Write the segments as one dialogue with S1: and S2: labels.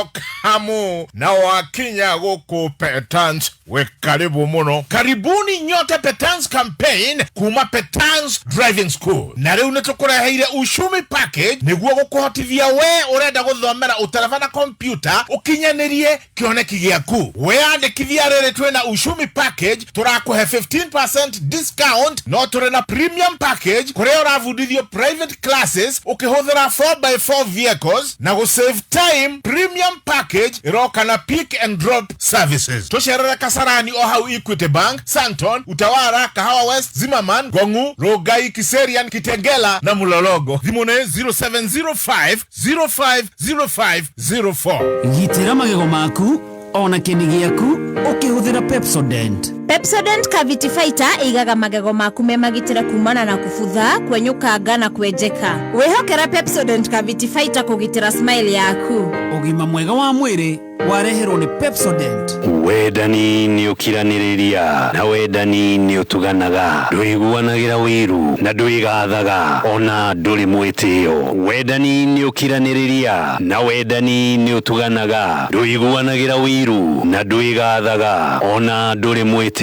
S1: Welcome na wakinya gũkũ Petans, we karibu muno. Karibuni nyote Petans campaign kuma Petans Driving School. Na rĩu nĩ tũkũreheire Ushumi package nĩguo gũkũhotithia we ũrenda gũthomera ũtereba na kompyuta ũkinyanĩrie kĩoneki gĩaku. Weyandĩkithia rĩrĩ twĩna Ushumi package tũrakũhe 15% discount, no tũrĩ na premium package kũrĩa ũrabundithio private classes ũkĩhũthĩra 4x4 vehicles na gũ save time. Premium package ĩroka na pick and drop services. Tũcerere Kasarani o hau Equity Bank, Santon, Utawara, Kahawa West, Zimmerman, Gongu, Rongai, Kiserian, Kitengela na Mlolongo. Thimũ nĩ 0705 050504.
S2: Gitĩra magego maku ona kĩni gĩaku ũkĩhũthĩra Pepsodent.
S3: Pepsodent Cavity Fighter ĩigaga magego maku me magitĩre kumana na kubutha, kwenyũkanga na kwenjeka. Wĩhokera Pepsodent Cavity Fighter kũgitĩra smile yaku.
S2: Ũgima mwega wa mwĩrĩ wareherwo nĩ Pepsodent.
S4: Wendani nĩ ũkiranĩrĩria na wendani nĩ ũtuganaga, ndũiguanagĩra wĩiru na ndwĩgathaga, ona ndũrĩ mwĩtĩo. Wendani nĩ ũkiranĩrĩria na wendani nĩ ũtuganaga, ndũiguanagĩra wĩiru na ndwĩgathaga, ona ndũrĩ mwĩtĩo.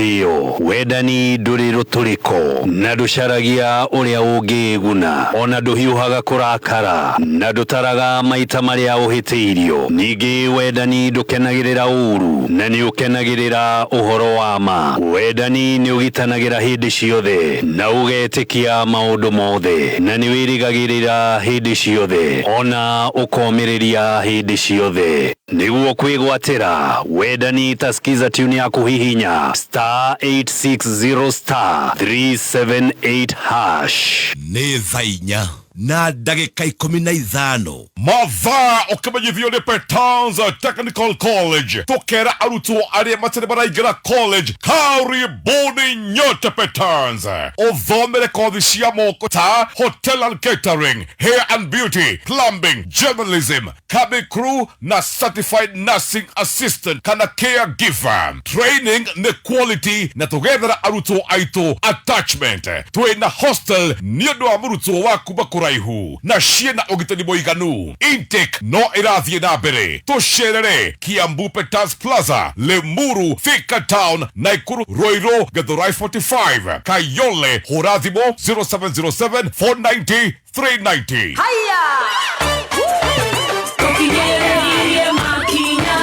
S4: Wendani ndũrĩ rũtũrĩko na ndũcaragia ũrĩa ũngĩĩguna, ona ndũhiũhaga kũrakara na ndũtaraga maita marĩa ũhĩtĩirio. Ningĩ wendani ndũkenagĩrĩra ũũru na nĩ ũkenagĩrĩra ũhoro wa ma. Wendani nĩ ũgitanagĩra hĩndĩ ciothe na ũgetĩkia maũndũ mothe, na nĩ wĩrĩgagĩrĩra hĩndĩ ciothe, ona ũkomĩrĩria hĩndĩ ciothe. Nĩguo kwĩgwatĩra wendani, ta skiza tune ya kũhihinya *860*378#.
S5: Nĩ thaa 4 na ndagĩka 15.
S1: Mathaa ũkĩmenyithio nĩ Petans Technical College. Tũkera arutwo arĩa matarĩ maraingĩra college, karibuni nyote Petans, ũthomere kothi cia moko ta hotel and catering, hair and beauty, plumbing, journalism, cabin crew na certified nursing assistant kana caregiver. Training nĩ quality na tũgethera arutwo aitũ attachment. Twĩna hostel nĩ ũndũ wa mũrutwo wa kuma kũraihu na ciĩna ũgitĩri mũiganu. Intake no ĩrathiĩ na mbere. Tũcerere Kiambu Petans Plaza, Limuru, Thika Town, Naikuru, Ruiru, Githurai 45, Kayole. Hũra thimũ 0707 490 390.
S6: Tũkinyĩrĩrie makinya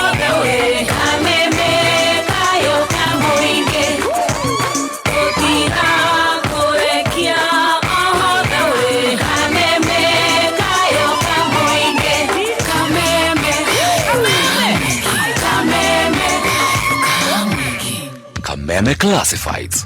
S6: othe we kameme kayo ka mũingĩ tũtigakũrekia othe we kameme kayo ka mũingĩ kameme kameme.
S5: Kameme Classifieds.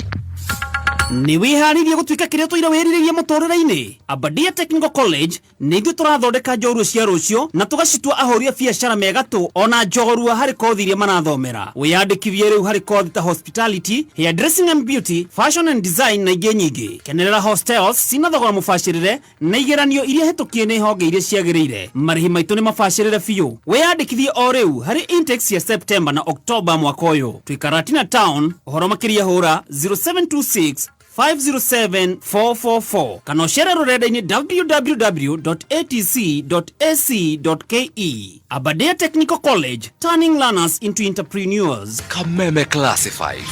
S2: Nĩ wĩharĩirie gũtuĩka kĩrĩa tũira wĩrirĩrie mũtũrĩre-inĩ? Abadia Technical College nĩ ithuĩ tũrathondeka njorua cia rũciũ na tũgacitua ahũri a biacara megatũ ona njorua harĩ kothi iria marathomera. Wĩyandĩkithie rĩu harĩ kothi ta hospitality, hairdressing and beauty, fashion and design na ingĩ nyingĩ. Kenerera hostels cina thogora mũbacĩrĩre na igeranio iria hĩtũkie nĩ honge iria ciagĩrĩire. Marĩhi maitũ nĩ mabacĩrĩre biũ. Wĩyandĩkithie o rĩu harĩ intakes cia September na October mwaka ũyũ. Twĩ Karatina Town. Ũhoro makĩria hũra 0726 507 444 kana ũcere rũrenda-inĩ www.atc.ac.ke. Aberdare Technical College, turning learners into entrepreneurs.
S5: Kameme Classifieds.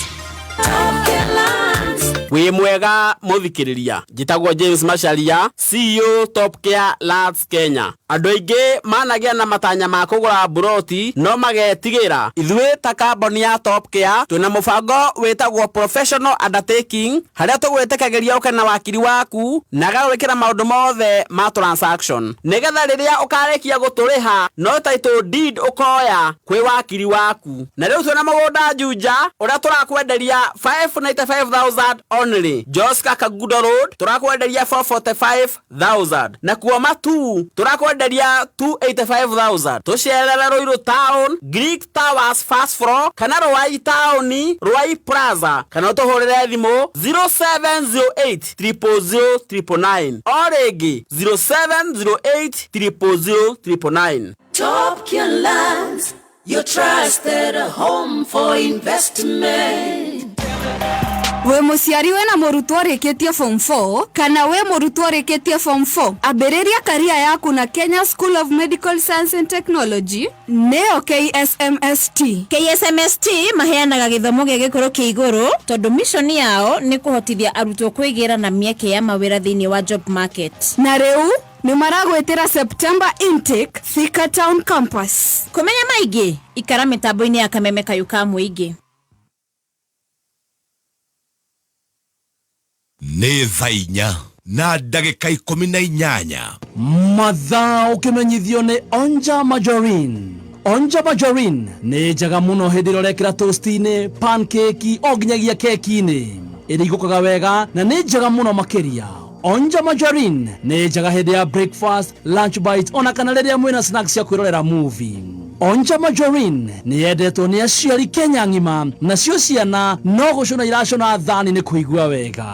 S7: Wĩ mwega mũthikĩrĩria, njĩtagwo James Macharia, CEO Top Care Lands Kenya. Andũ aingĩ managĩa na matanya ma kũgũra mburoti no magetigĩra. Ithuĩ ta kambuni ya Top Care twĩna mũbango wĩtagwo professional undertaking, harĩa tũgwĩtĩkagĩria ũke na wakiri waku na agagwĩkĩra maũndũ mothe ma transaction, nĩgetha rĩrĩa ũkarĩkia gũtũrĩha no title deed ũkoya kwĩ wakiri waku. Na rĩu twĩna mũgũnda Juja ũrĩa tũrakwenderia 595,000 only. Joska Kangundo Road tũrakwenderia 445,000, na kuo Matu tũrakwenderia 285,000. Tũcerere Ruiru Town, Greek Towers first floor, kana Ruai Town, Ruai Plaza, kana ũtũhũrĩre thimũ 0708 000 999. O rĩngĩ 0708 000 999.
S6: Top Care Lands, your trusted home for investment.
S8: Wĩ mũciari wĩna mũrutwo ũrĩkĩtie form 4 kana wĩ mũrutwo ũrĩkĩtie form 4, ambĩrĩria karia yaku na Kenya School of Medical Science and Technology, nĩyo KSMST.
S3: KSMST maheanaga gĩthomo gĩa gĩkĩro kĩa igũrũ tondũ mission yao nĩ kũhotithia arutwo kwĩgĩra na mĩeke ya mawĩra thĩinĩ wa job market.
S8: Na rĩu nĩ maragwĩtĩra September intake Thika Town Campus.
S3: Kũmenya maingĩ ikara mĩtambo-inĩ ya Kameme Kayũ ka Mũingĩ.
S5: Nĩ thaa 4 na ndagĩka 18.
S9: Mathaa ũkĩmenyithio nĩ Onja Margarine. Onja Margarine nĩ njega mũno hĩndĩ ĩrĩa ũrekĩra toast-inĩ, pancake o nginyagia keki-inĩ. Ĩrigũkaga wega na nĩ njega mũno makĩria. Onja Margarine nĩ njega hĩndĩ ya breakfast, lunch bite ona kana rĩrĩa mwĩna snacks cia kwĩrorera movie. Onja Margarine nĩ yendetwo nĩ aciari Kenya ng'ima, nacio ciana no gũcũna iracũna thani nĩ kũigua wega.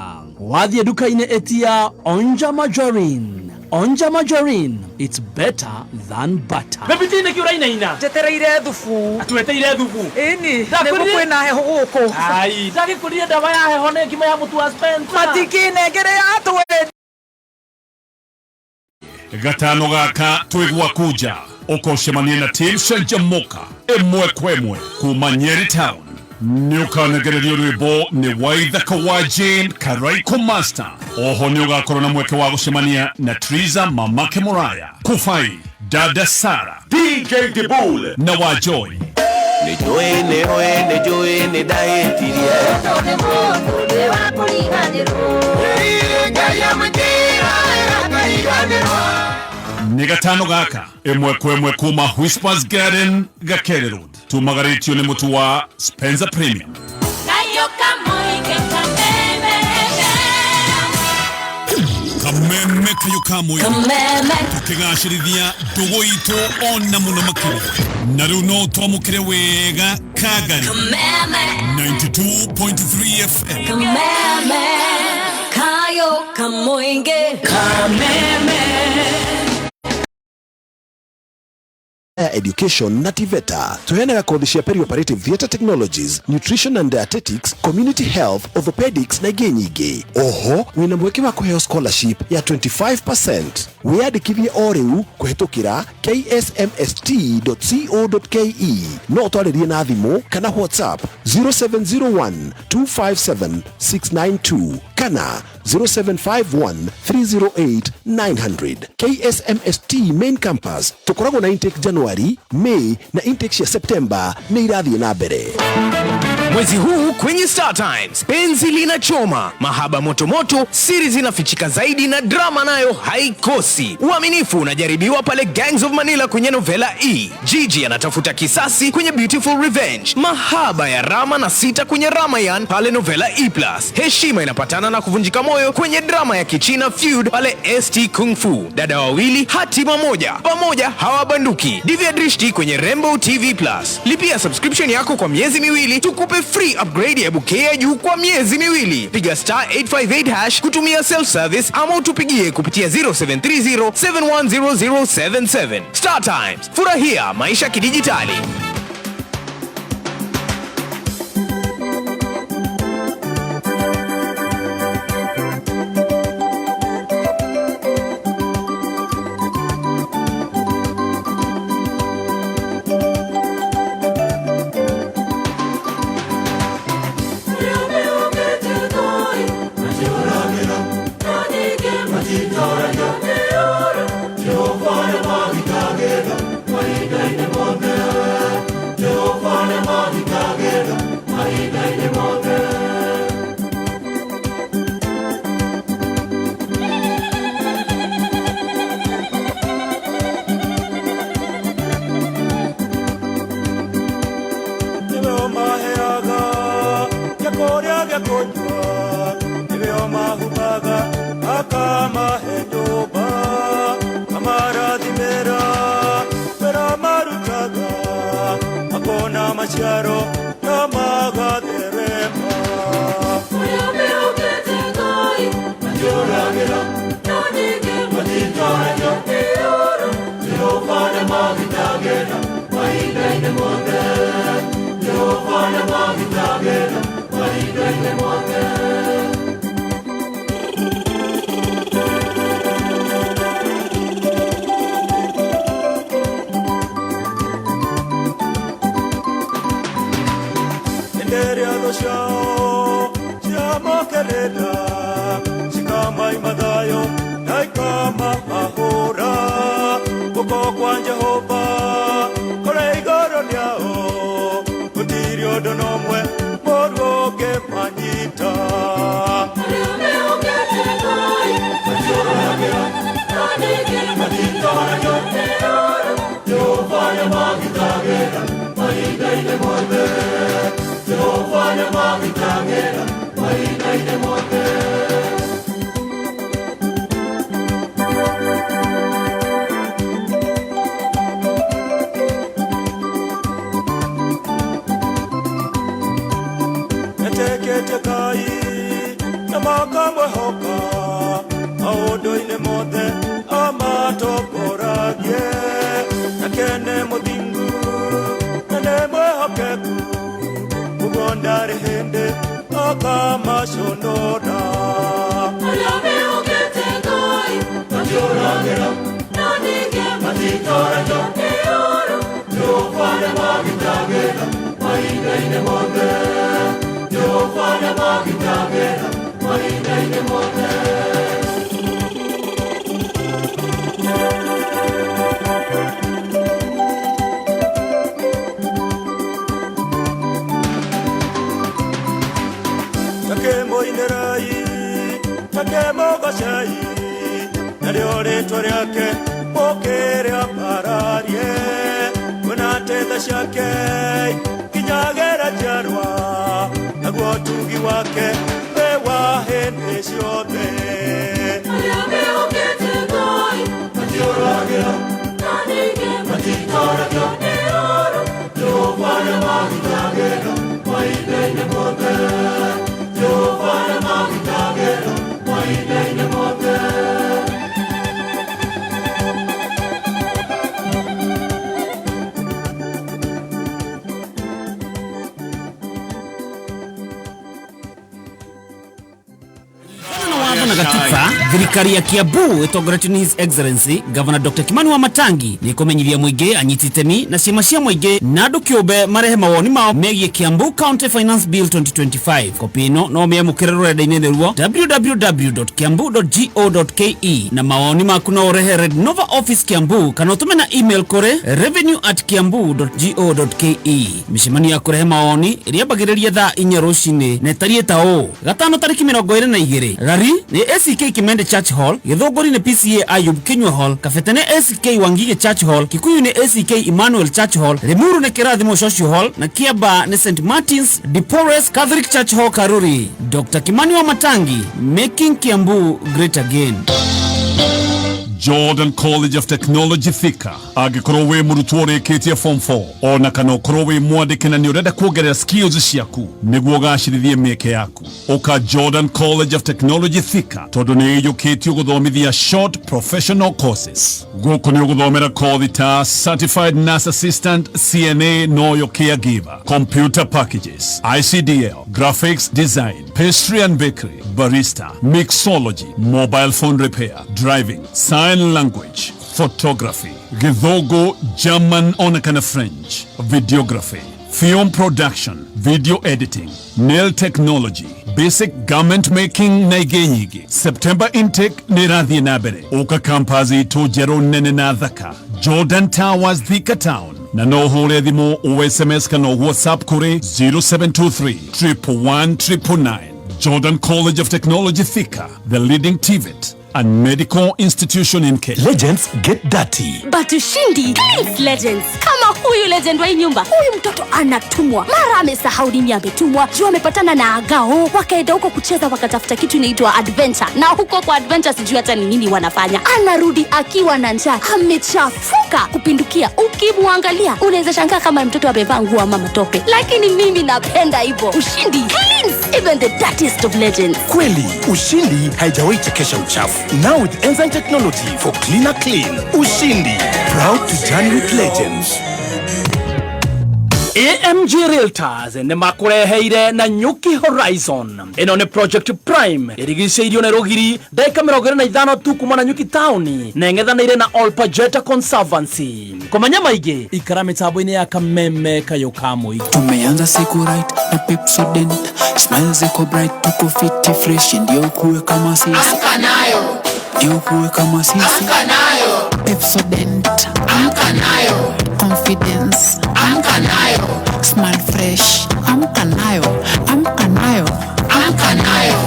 S9: Wathiĩ nduka-inĩ ĩtia Onja Margarine. Onja Margarine, it's better than butter.
S2: Baby nä kä å rainaina?
S10: Njetereire thubu.
S2: Tweteire thubu?
S10: Ĩni, nĩguo kwĩna heho gũkũ.
S2: Ai, ndagĩkũrire ndawa ya heho nĩ ngima ya mũtu wa Spencer.
S10: Matikĩnengere atwe.
S1: Gatano gaka twĩ gwaku nja ũkocemania na team Canjamuka ĩmwe kwa ĩmwe kuma Nyeri Town. Nĩ ũkanegererio rwĩmbo nĩ Waithaka wa Jane Karaiko Master. Oho nĩ ũgakorwo na mweke wa gũcemania na Triza Mamake Muraya, Kufai, Dada Sara, DJ Dibul na wa Joy.
S11: Nĩ njũĩ nĩ ũĩ nĩ njũĩ nĩ ndahĩtirie.
S1: Nĩ gatano gaka ĩmwe kwa ĩmwe kuma Whispers Garden, Gakere Road. Tumagarĩtio nĩ mũtu wa Spencer Premium.
S6: Kayũ ka Mũingĩ Kameme.
S1: Kameme Kayũ ka Mũingĩ.
S6: Kameme.
S1: Tũkĩgacĩrithia ndũgũ itũ ona mũno makĩria. Na rĩu no twamũkĩre wega Kagari.
S6: Kameme.
S1: 92.3 FM.
S6: Kameme. Kayũ ka Mũingĩ. Kameme.
S12: Education na TVETA. Tuheanaga kothi cia perioperative theatre technologies, nutrition and dietetics, community health, orthopedics na ingĩ nyingĩ. Oho wĩna mweke wa kũheo scholarship ya 25%. Wĩyandĩkithie o rĩu kũhĩtũkĩra ksmst.co.ke. No ũtwarĩrie na thimũ kana WhatsApp 0701 257 692 kana 0751 308 900. KSMST main campus tũkoragwo na intake January, May na intake cia September nĩ irathiĩ na mbere.
S13: Mwezi huu kwenye Star Times, penzi linachoma, mahaba motomoto, siri zinafichika zaidi na drama nayo haikosi. Uaminifu unajaribiwa pale Gangs of Manila kwenye Novela E. Gigi anatafuta kisasi kwenye Beautiful Revenge. Mahaba ya Rama na Sita kwenye Ramayan pale Novela E+. Heshima inapatana na kuvunjika moyo kwenye drama ya Kichina Feud pale ST Kung Fu. Dada wawili hatima moja, pamoja hawabanduki. Divya Drishti kwenye Rainbow TV Plus. Lipia subscription yako kwa miezi 2 tukupe free upgrade ya bouquet ya juu kwa miezi 2. Piga star 858 hash kutumia self service ama utupigie kupitia 0730 710077. Star Times, furahia maisha kidijitali.
S14: Mahinda-inĩ mothe.
S15: Hĩndĩ ĩrĩa thũ ciao ciamokĩrĩra, cikamaima thayũ na ikamahũra. Guoko kwa Jehova kũrĩ igũrũ rĩao, gũtirĩ ũndũ na ũmwe mũũru ũngĩmanyita.
S14: Arĩa mehokete Ngai
S15: Matiũragĩra,
S14: no ningĩ
S15: matitoragio
S14: nĩ ũũru.
S15: Jehova nĩamagitagĩra mahinda-inĩ mothe. Jehova nĩamagitagĩra mahinda-inĩ mothe. Metĩkĩtie Ngai na makamwĩhoka maũndũ-inĩ mothe amatongoragie. Nake nĩ mũthingu na nĩ mwĩhokeku, ũguo ndarĩ hĩndĩ akamaconora.
S14: Arĩa mehokete Ngai
S15: Matiũragĩra,
S14: no ningĩ
S15: matitoragio
S14: nĩ ũũru.
S15: Jehova nĩamagitagĩra mahinda-inĩ mothe. Jehova nĩamagitagĩra mahinda-inĩ mothe. Takĩmũinĩrai, takĩmũgocei, narĩo rĩtwa rĩake mũkĩrĩambararie. Kuona atĩ tha ciake nginyagĩra njiarwa, naguo ũtugi wake wĩ wa hĩndĩ ciothe.
S14: Arĩa mehokete Ngai
S15: Matiũragĩra,
S14: no ningĩ
S15: matitoragio
S14: nĩ ũũru.
S15: Jehova nĩamagitagĩra mahinda-inĩ mothe. Jehova nĩamagitagĩra mahinda-inĩ mothe.
S2: Na watho na gatiba, thirikari ya Kiambu ĩtongoretio nĩ His Excellency Governor Dr. Kimani Wamatangi nĩ ĩkũmenyithia mũingĩ, anyiti itemi na ciama cia mũingĩ na andũ kĩũmbe marehe mawoni mao megiĩ Kiambu County Finance Bill 2025. Kopi ĩno no mĩamũkĩre rũrenda-inĩ nĩruo www.kiambu.go.ke, na mawoni maku no ũrehe Red Nova Office Kiambu kana ũtũme na email kũrĩ revenue@kiambu.go.ke. Mĩcemanio ya kũrehe mawoni ĩrĩambagĩrĩria thaa 4 rũcinĩ na ĩtariĩ ta ũũ: gatano tarĩki 22, Rari nĩ ACK Kimende Church Hall, Gĩthũngũri nĩ PCA Ayub Kinyua Hall, Kabete nĩ ACK Wangige Church Hall, Kikuyu nĩ ACK Emmanuel Church Hall, Limuru nĩ Kĩrathimo Social Hall na Kiambaa nĩ St Martins de Porres Catholic Church Hall, Karuri. Dr. Kimani Wamatangi, making Kiambu great again.
S1: Jordan College of Technology Thika. Angĩkorwo wĩ mũrutwo ũrĩkĩtie form 4 ona kana ũkorwo wĩ mwandĩke na nĩ ũrenda kuongerera skills ciaku nĩguo ũgacĩrithie mĩeke yaku, ũka Jordan College of Technology Thika tondũ nĩ ĩiyũkĩtio gũthomithia short professional courses. Gũkũ nĩ ũgũthomera kothi ta Certified Nurse Assistant, CNA noyo caregiver, computer packages, ICDL, graphics design, pastry and bakery, barista, mixology, mobile phone repair, driving, sign language, photography, Githogo, German ona kana French, videography, film production, video editing, nail technology, basic garment making na ingĩ nyingĩ. September intake nĩ ĩrathiĩ na mbere. Ũka campus itũ njerũ nene na thaka, Jordan Towers, Thika Town, na no ũhũre thimũ o SMS kana WhatsApp kũrĩ 0723 111 999. Jordan College of Technology Thika, the leading TVET and medical institution in Kenya.
S5: Legends get dirty.
S6: But Ushindi cleans legends. Kama huyu legend wa hii nyumba, huyu mtoto anatumwa mara amesahau nini ametumwa, juu amepatana na agao, wakaenda huko kucheza, wakatafuta kitu inaitwa adventure, na huko kwa adventure sijui hata ni nini wanafanya. Anarudi akiwa na njaa, amechafuka kupindukia. Ukimwangalia unaweza shangaa kama mtoto amevaa nguo ama matope, lakini mimi napenda hivyo. Ushindi cleans even the dirtiest of legends.
S5: Kweli, Ushindi haijawahi chekesha uchafu. Now with enzyme technology for cleaner clean. Ushindi, proud to journey with legends.
S9: AMG Realtors nĩ makũreheire na Nyuki Horizon. Ĩno nĩ Project Prime ĩrigicĩirio nĩ rũgiri ndagĩka 25 tu kuma na Nyuki Town na ĩng'ethanĩire na Olpajeta Conservancy. Kũmenya maingĩ ikara mĩtambo-inĩ ya Kameme Kayũ ka Mũingĩ.
S16: Tumeanza siku right na Pepsodent, smile ziko bright, tuko fiti fresh, ndio kuwe kama sisi,
S17: Amka nayo,
S16: ndio kuwe kama sisi.
S17: Amka nayo,
S16: Pepsodent,
S17: amka nayo,
S16: confidence,
S17: amka nayo,
S16: smile fresh, amka nayo, amka nayo,
S17: amka nayo.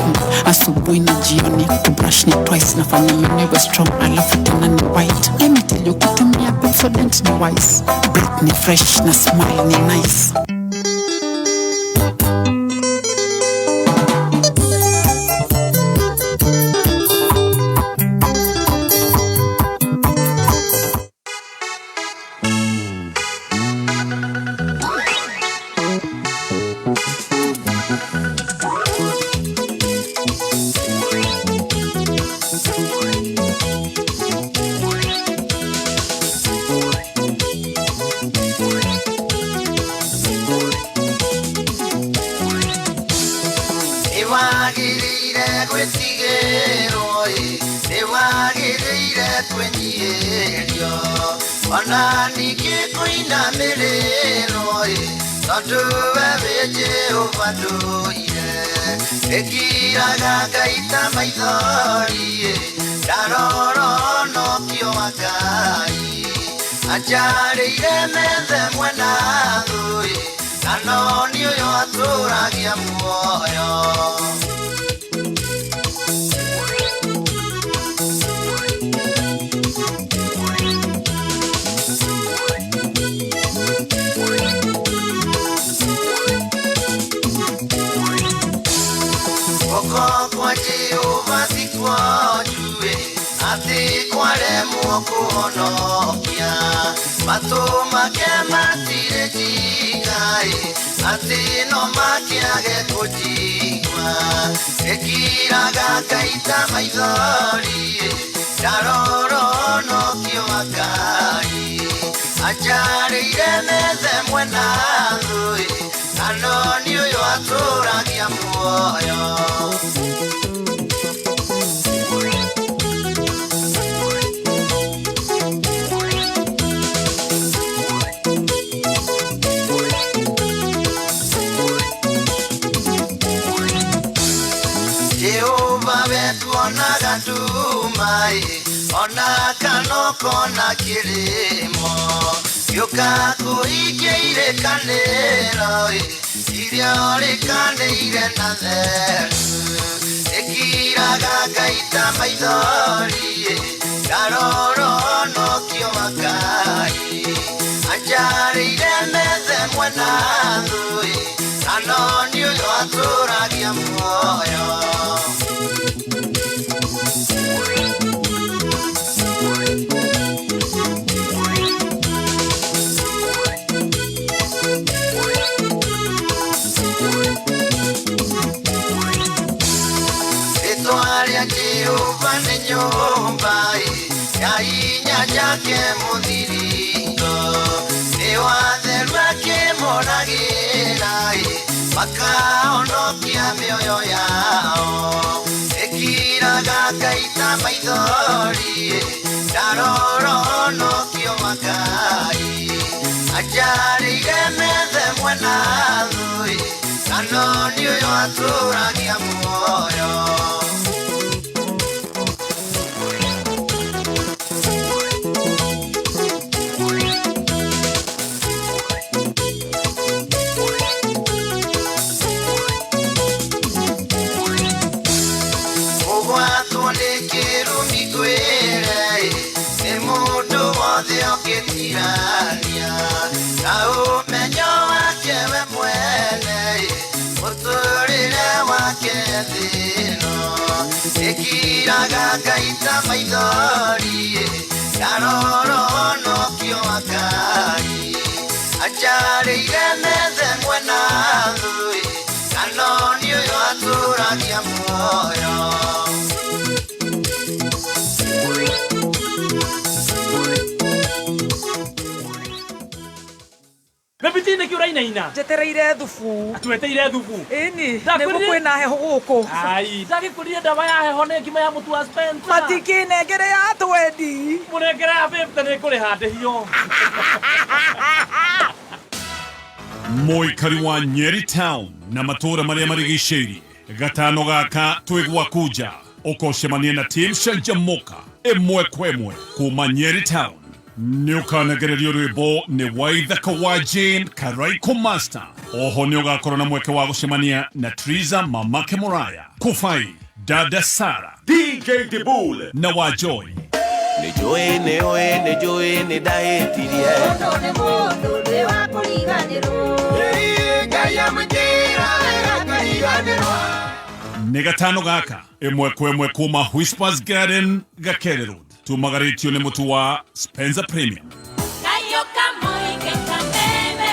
S16: Asubuhi na jioni kubrush ni twice, nafanya meno iwe strong, alafu tena ni white. Let me tell you, kutumia Pepsodent ni wise, breath ni fresh na smile ni nice.
S11: Nĩwagĩrĩire gwĩtigĩrwo ĩ, nĩwagĩrĩire kwĩnyihĩrio, ona ningĩ kũinamĩrĩrwo ĩ, tondũ we wĩ Jehova ndũire. Ĩkiraga ngaita maithori ĩ, ndarora ũnokio wa Ngai. Anjarĩire methe mwena thũ ĩ, na no nĩ ũyũ atũragia muoyo. Guoko kwa Jehova ti kwonju-ĩ, atĩ kwaremwo kũhonokia. Matũ make matirĩ njinga-ĩ, atĩ no makĩage kũnjigua. Ĩkiraga ngaita maithori-ĩ, ndarora ũnokio wa Ngai. Anjarĩire methe mwena thũ-ĩ, na no nĩ ũyũ atũragia muoyo. Jehova wetuonaga nduma-ĩ, ona kana ũkona kĩrĩmo. Gĩũka kũhingia irĩkanĩro-ĩ, iria ũrĩkanĩire na theru. Ĩkiraga ngaita maithori-ĩ, ndarora ũnokio wa Ngai. Anjarĩire methe mwena thũ-ĩ, na no nĩ ũyũ atũragia muoyo. Rĩtwa rĩa Jehova nĩ nyũmba ĩ, ya hinya njake mũthiringo. Nĩ watheru akĩmoragĩra ĩ, makahonokia mĩoyo yao. Ĩkiraga ngaita maithori ĩ, ndarora ũnokio wa Ngai. Anjarĩire methe mwena thũ ĩ, na no nĩ ũyũ atũragia muoyo. Kũgwatwo nĩ kĩrumi ngwĩre ĩ, nĩ mũndũ wothe ũngĩtirania na ũmenyo wake we mwene ĩ, mũtũrĩre wake thĩ ĩno. Ĩkiraga ngaita maithori ĩ, ndarora ũnokio wa Ngai. Anjarĩire methe mwena thũ ĩ, na no nĩ ũyũ atũragia muoyo.
S9: Biti nĩkĩ ũrainaina?
S10: Njetereire thubu.
S9: Tweteire thubu.
S10: Ĩni,
S9: Ndakwĩrire-
S10: nĩguo kwĩna heho gũkũ.
S9: Ai, ndagĩkũrire ndawa ya heho nĩ ngima ya mũtu wa Spencer.
S10: Matikĩnengere ya twendi.
S9: Mũnengere ya 50 nĩ kũrĩha ndĩhio.
S1: Mũikari wa Nyeri Town na matũũra marĩa marigicĩirie gatano gaka twĩ gwaku nja ũkocemania na team Canjamuka ĩmwe kwa ĩmwe kuma Nyeri Town. Nĩ ũkanagererio rwĩmbo nĩ Waithaka wa Jane Karaiko Master. Oho nĩ ũgakorwo na mweke wa gũcemania na Triza Mamake Muraya, Kufai, Dada Sara, DJ Dibul na Wajoy.
S11: Nĩ njũĩ nĩ ũĩ nĩ njũĩ nĩ ndahĩtirie.
S14: Mũndũ nĩ mũndũ ndĩ wa kũriganĩrwo. Ngai amũnjĩra akariganĩrwo.
S1: Nĩ gatano gaka ĩmwe kwa ĩmwe kuma Whispers Garden, Gakere Road. Tumagarĩtio nĩ mũtu wa Spencer Premium.
S14: Kayoka moike kameme.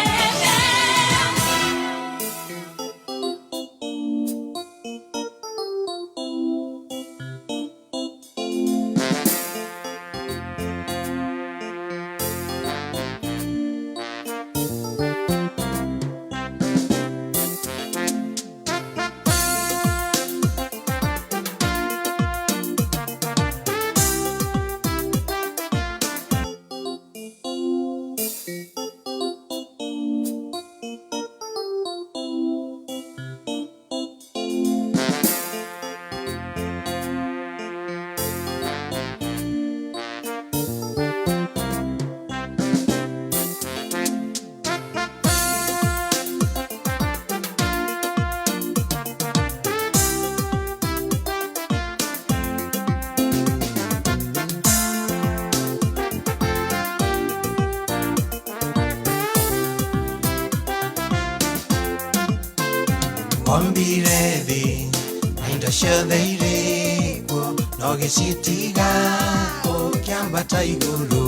S18: Ombire thĩ na indo ciothe irĩ kuo no gĩcitiga ũkĩambata igũrũ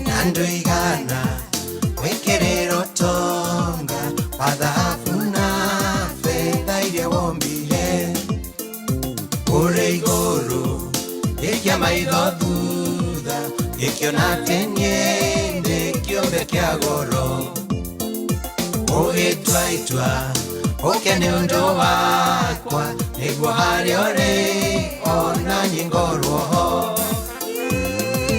S18: na ndũigana gwĩkĩrĩra ũtonga wa thahabu na betha iria wombire kũrĩ igũrũ gĩkia maitho thutha gĩkĩona atĩ niĩ ndĩ kĩũmbe kĩa goro ũgĩtua itua ũke nĩ ũndũ wakwa nĩguo harĩa ũrĩ ona niĩ ngorwo ho.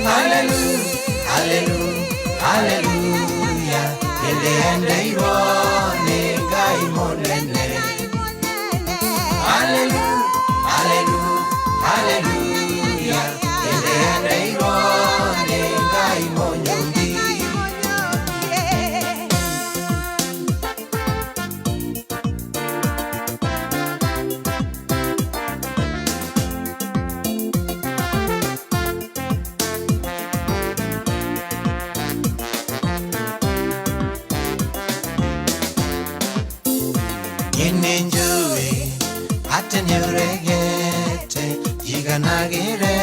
S18: Hallelujah, hallelujah, hallelujah, nĩndĩendeirwo nĩ Ngai mũnene. Hallelujah, hallelujah, hallelujah, nĩndĩendeirwo nĩ Ngai mũnyũmbi. Nĩ njũĩ atĩ nĩũregete njiganagĩre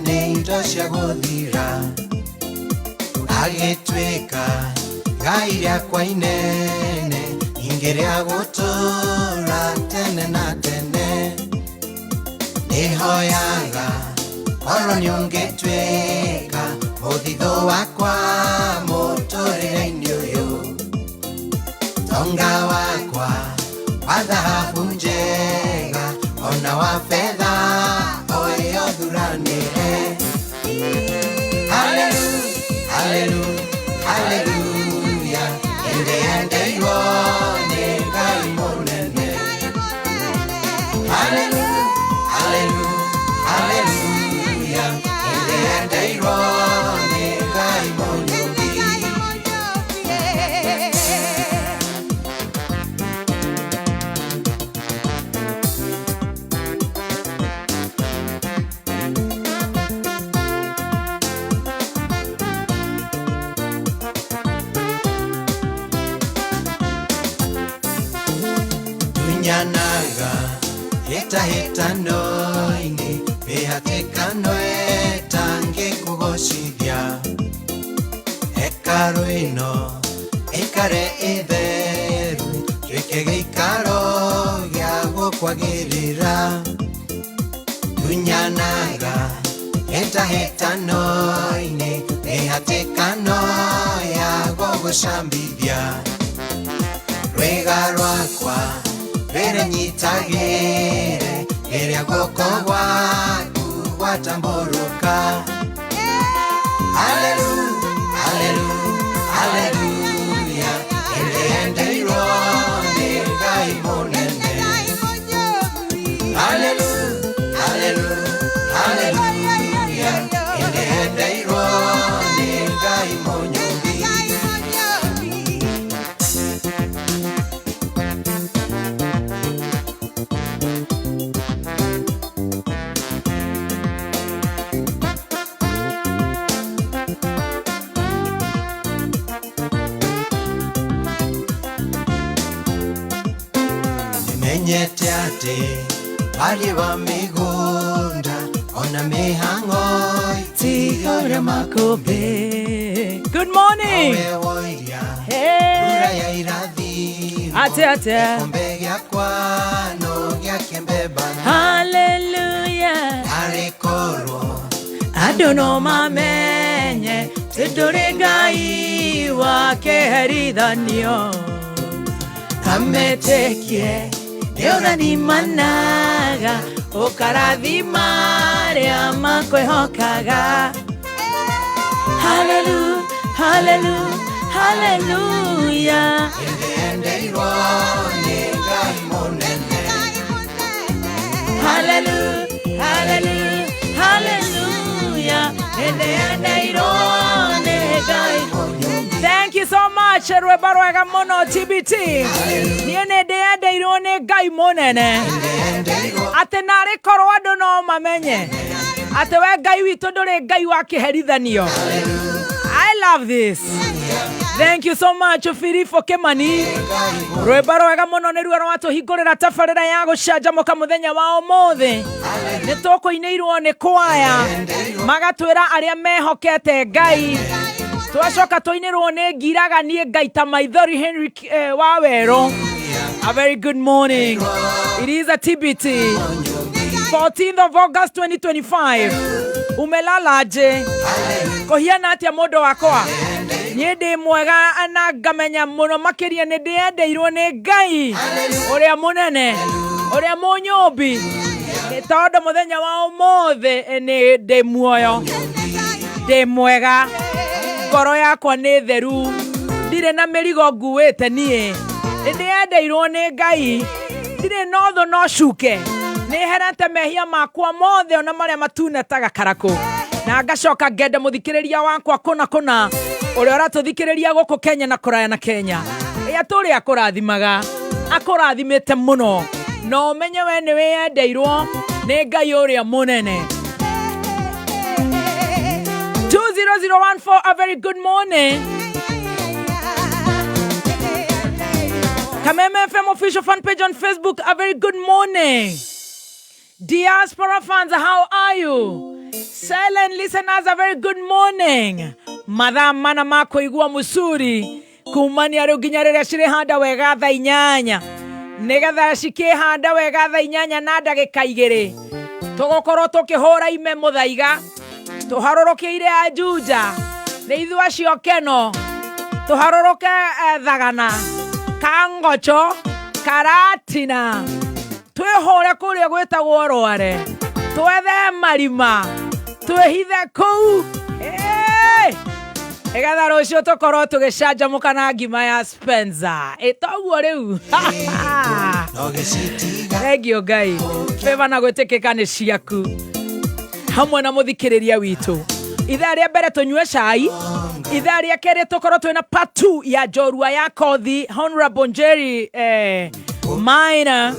S18: nĩ indo cia gũthira agĩtuĩka ngai rĩakwa inene ingĩrĩa gũtũũra tene na tene nĩhoyaga korwo nĩũngĩtuĩka mũthithũ wakwa mũtũrĩre-inĩ ũyũ tonga wakwa wa thahabu njega ona wa fedha oyo thuranĩre. Hallelujah, hallelujah, hallelujah, nĩndĩendeirwo nĩ Ngai mũnene. Hallelujah, hallelujah, hallelujah, nĩndĩendeirwo nĩ Ngai mũnyũmbi. Tunyanaga hĩtahĩtano-inĩ mĩhatĩkano ĩtangĩkũgocithia hekarũ ĩno ĩikare ĩtheru tuĩke gĩikaro gĩa gũkwagĩrĩra. Tunyanaga hĩtahĩtano-inĩ mĩhatĩkano ya gũgwĩtĩkĩra. Nĩngũcambithia rwĩga rwakwa rĩrĩnyitagĩre rĩrĩa guoko gwaku gwatambũrũka. Hallelu, hallelu, hallelujah, nĩndĩendeirwo nĩ Ngai mũnene. Hallelu, hallelu, hallelujah, nĩndĩendeirwo nĩ Ngai mũnyũmbi. Nĩmenyete atĩ wariĩ wa mĩgũnda ona mĩhang'o itiihũra makũmbĩ.
S10: Good morning.
S18: Nowe woiria
S10: Hey.
S18: mbura ya irathimo.
S10: Ate, ate.
S18: Gĩkombe gĩakwa no gĩakĩmbebana.
S10: Hallelujah.
S18: Arĩ korwo
S10: Andũ no mamenye atĩ ndũrĩ Ngai wa kĩherithanio. Ametĩkie nĩ ũrathimanaga ũkarathima arĩa makwĩhokaga. Hallelujah, hallelujah, hallelujah.
S18: Nĩndĩendeirwo nĩ Ngai mũnene.
S10: Hallelujah, hallelujah, hallelujah. Nĩndĩendeirwo nĩ Ngai. Thank you so much rwĩmbo rwega mũno TBT. Niĩ nĩ ndĩendeirwo nĩ Ngai mũnene atĩ narĩ korwo andũ no mamenye atĩ we Ngai witũ ndũrĩ Ngai wa kĩherithanio. I love this. Thank you so much Filipo Kimani. Rwĩmbo rwega mũno nĩruo rwatũhingũrĩra tabarĩra ya gũcanjamũka mũthenya wa ũmũthĩ. Nĩ tũkũinĩirwo nĩ kwaya magatwĩra arĩa mehokete Ngai. Twacoka tũinĩrwo nĩ ngiraga niĩ Ngai ta maithori Henry wa Werũ. A very good morning. It is a TBT. 14th of August 2025. Umelala aje? Kũhiana atĩa mũndũ wakwa? Niĩ ndĩ mwega na ngamenya mũno makĩria nĩ ndĩendeirwo nĩ Ngai ũrĩa mũnene ũrĩa mũnyũmbi nĩ tondũ mũthenya wa ũmũthĩ nĩ ndĩ muoyo ndĩ mwega ngoro yakwa nĩ theru ndirĩ na mĩrigo nguĩte niĩ nĩ ndĩendeirwo nĩ Ngai ndirĩ na ũthũ no cuke nĩ herete mehia makwa mothe ona marĩa matune ta gakarakũ na ngacoka ngenda mũthikĩrĩria wakwa kũna kũna ũrĩa ũratũthikĩrĩria gũkũ Kenya na kũraya na Kenya ĩ atũrĩ akũrathimaga akũrathimĩte mũno na ũmenye we nĩ wĩyendeirwo nĩ Ngai ũrĩa mũnene. 20014, a very good morning. Kameme FM official fan page on Facebook, a very good morning. Diaspora fans, how are you? Silent listeners, a very good morning. Mathaa mana ma kũigua mũcuri kumania rĩu nginya rĩrĩa cirĩhanda wega thaa inyanya nĩgetha cikĩhanda wega thaa inyanya na ndagĩka igĩrĩ tũgũkorwo tũkĩhũra ime mũthaiga tũharũrũkĩire Ajuja nĩ ithuĩ acio keno tũharũrũke Thagana Kangocho Karatina twĩhũre kũrĩa gwĩtagwo Rware twethe marima twĩhithe kũu ĩgetha rũciũ tũkorwo tũgĩcanjamũka na ngima ya Spencer ĩtoguo rĩu. Thank you Ngai favor na gwĩtĩkĩka nĩ ciaku hamwe na mũthikĩrĩria witũ. Ithaa rĩa mbere tũnyue cai, ithaa rĩa kerĩ tũkorwo twĩna part 2 ya njorua ya kothi Honorable Njeri Maina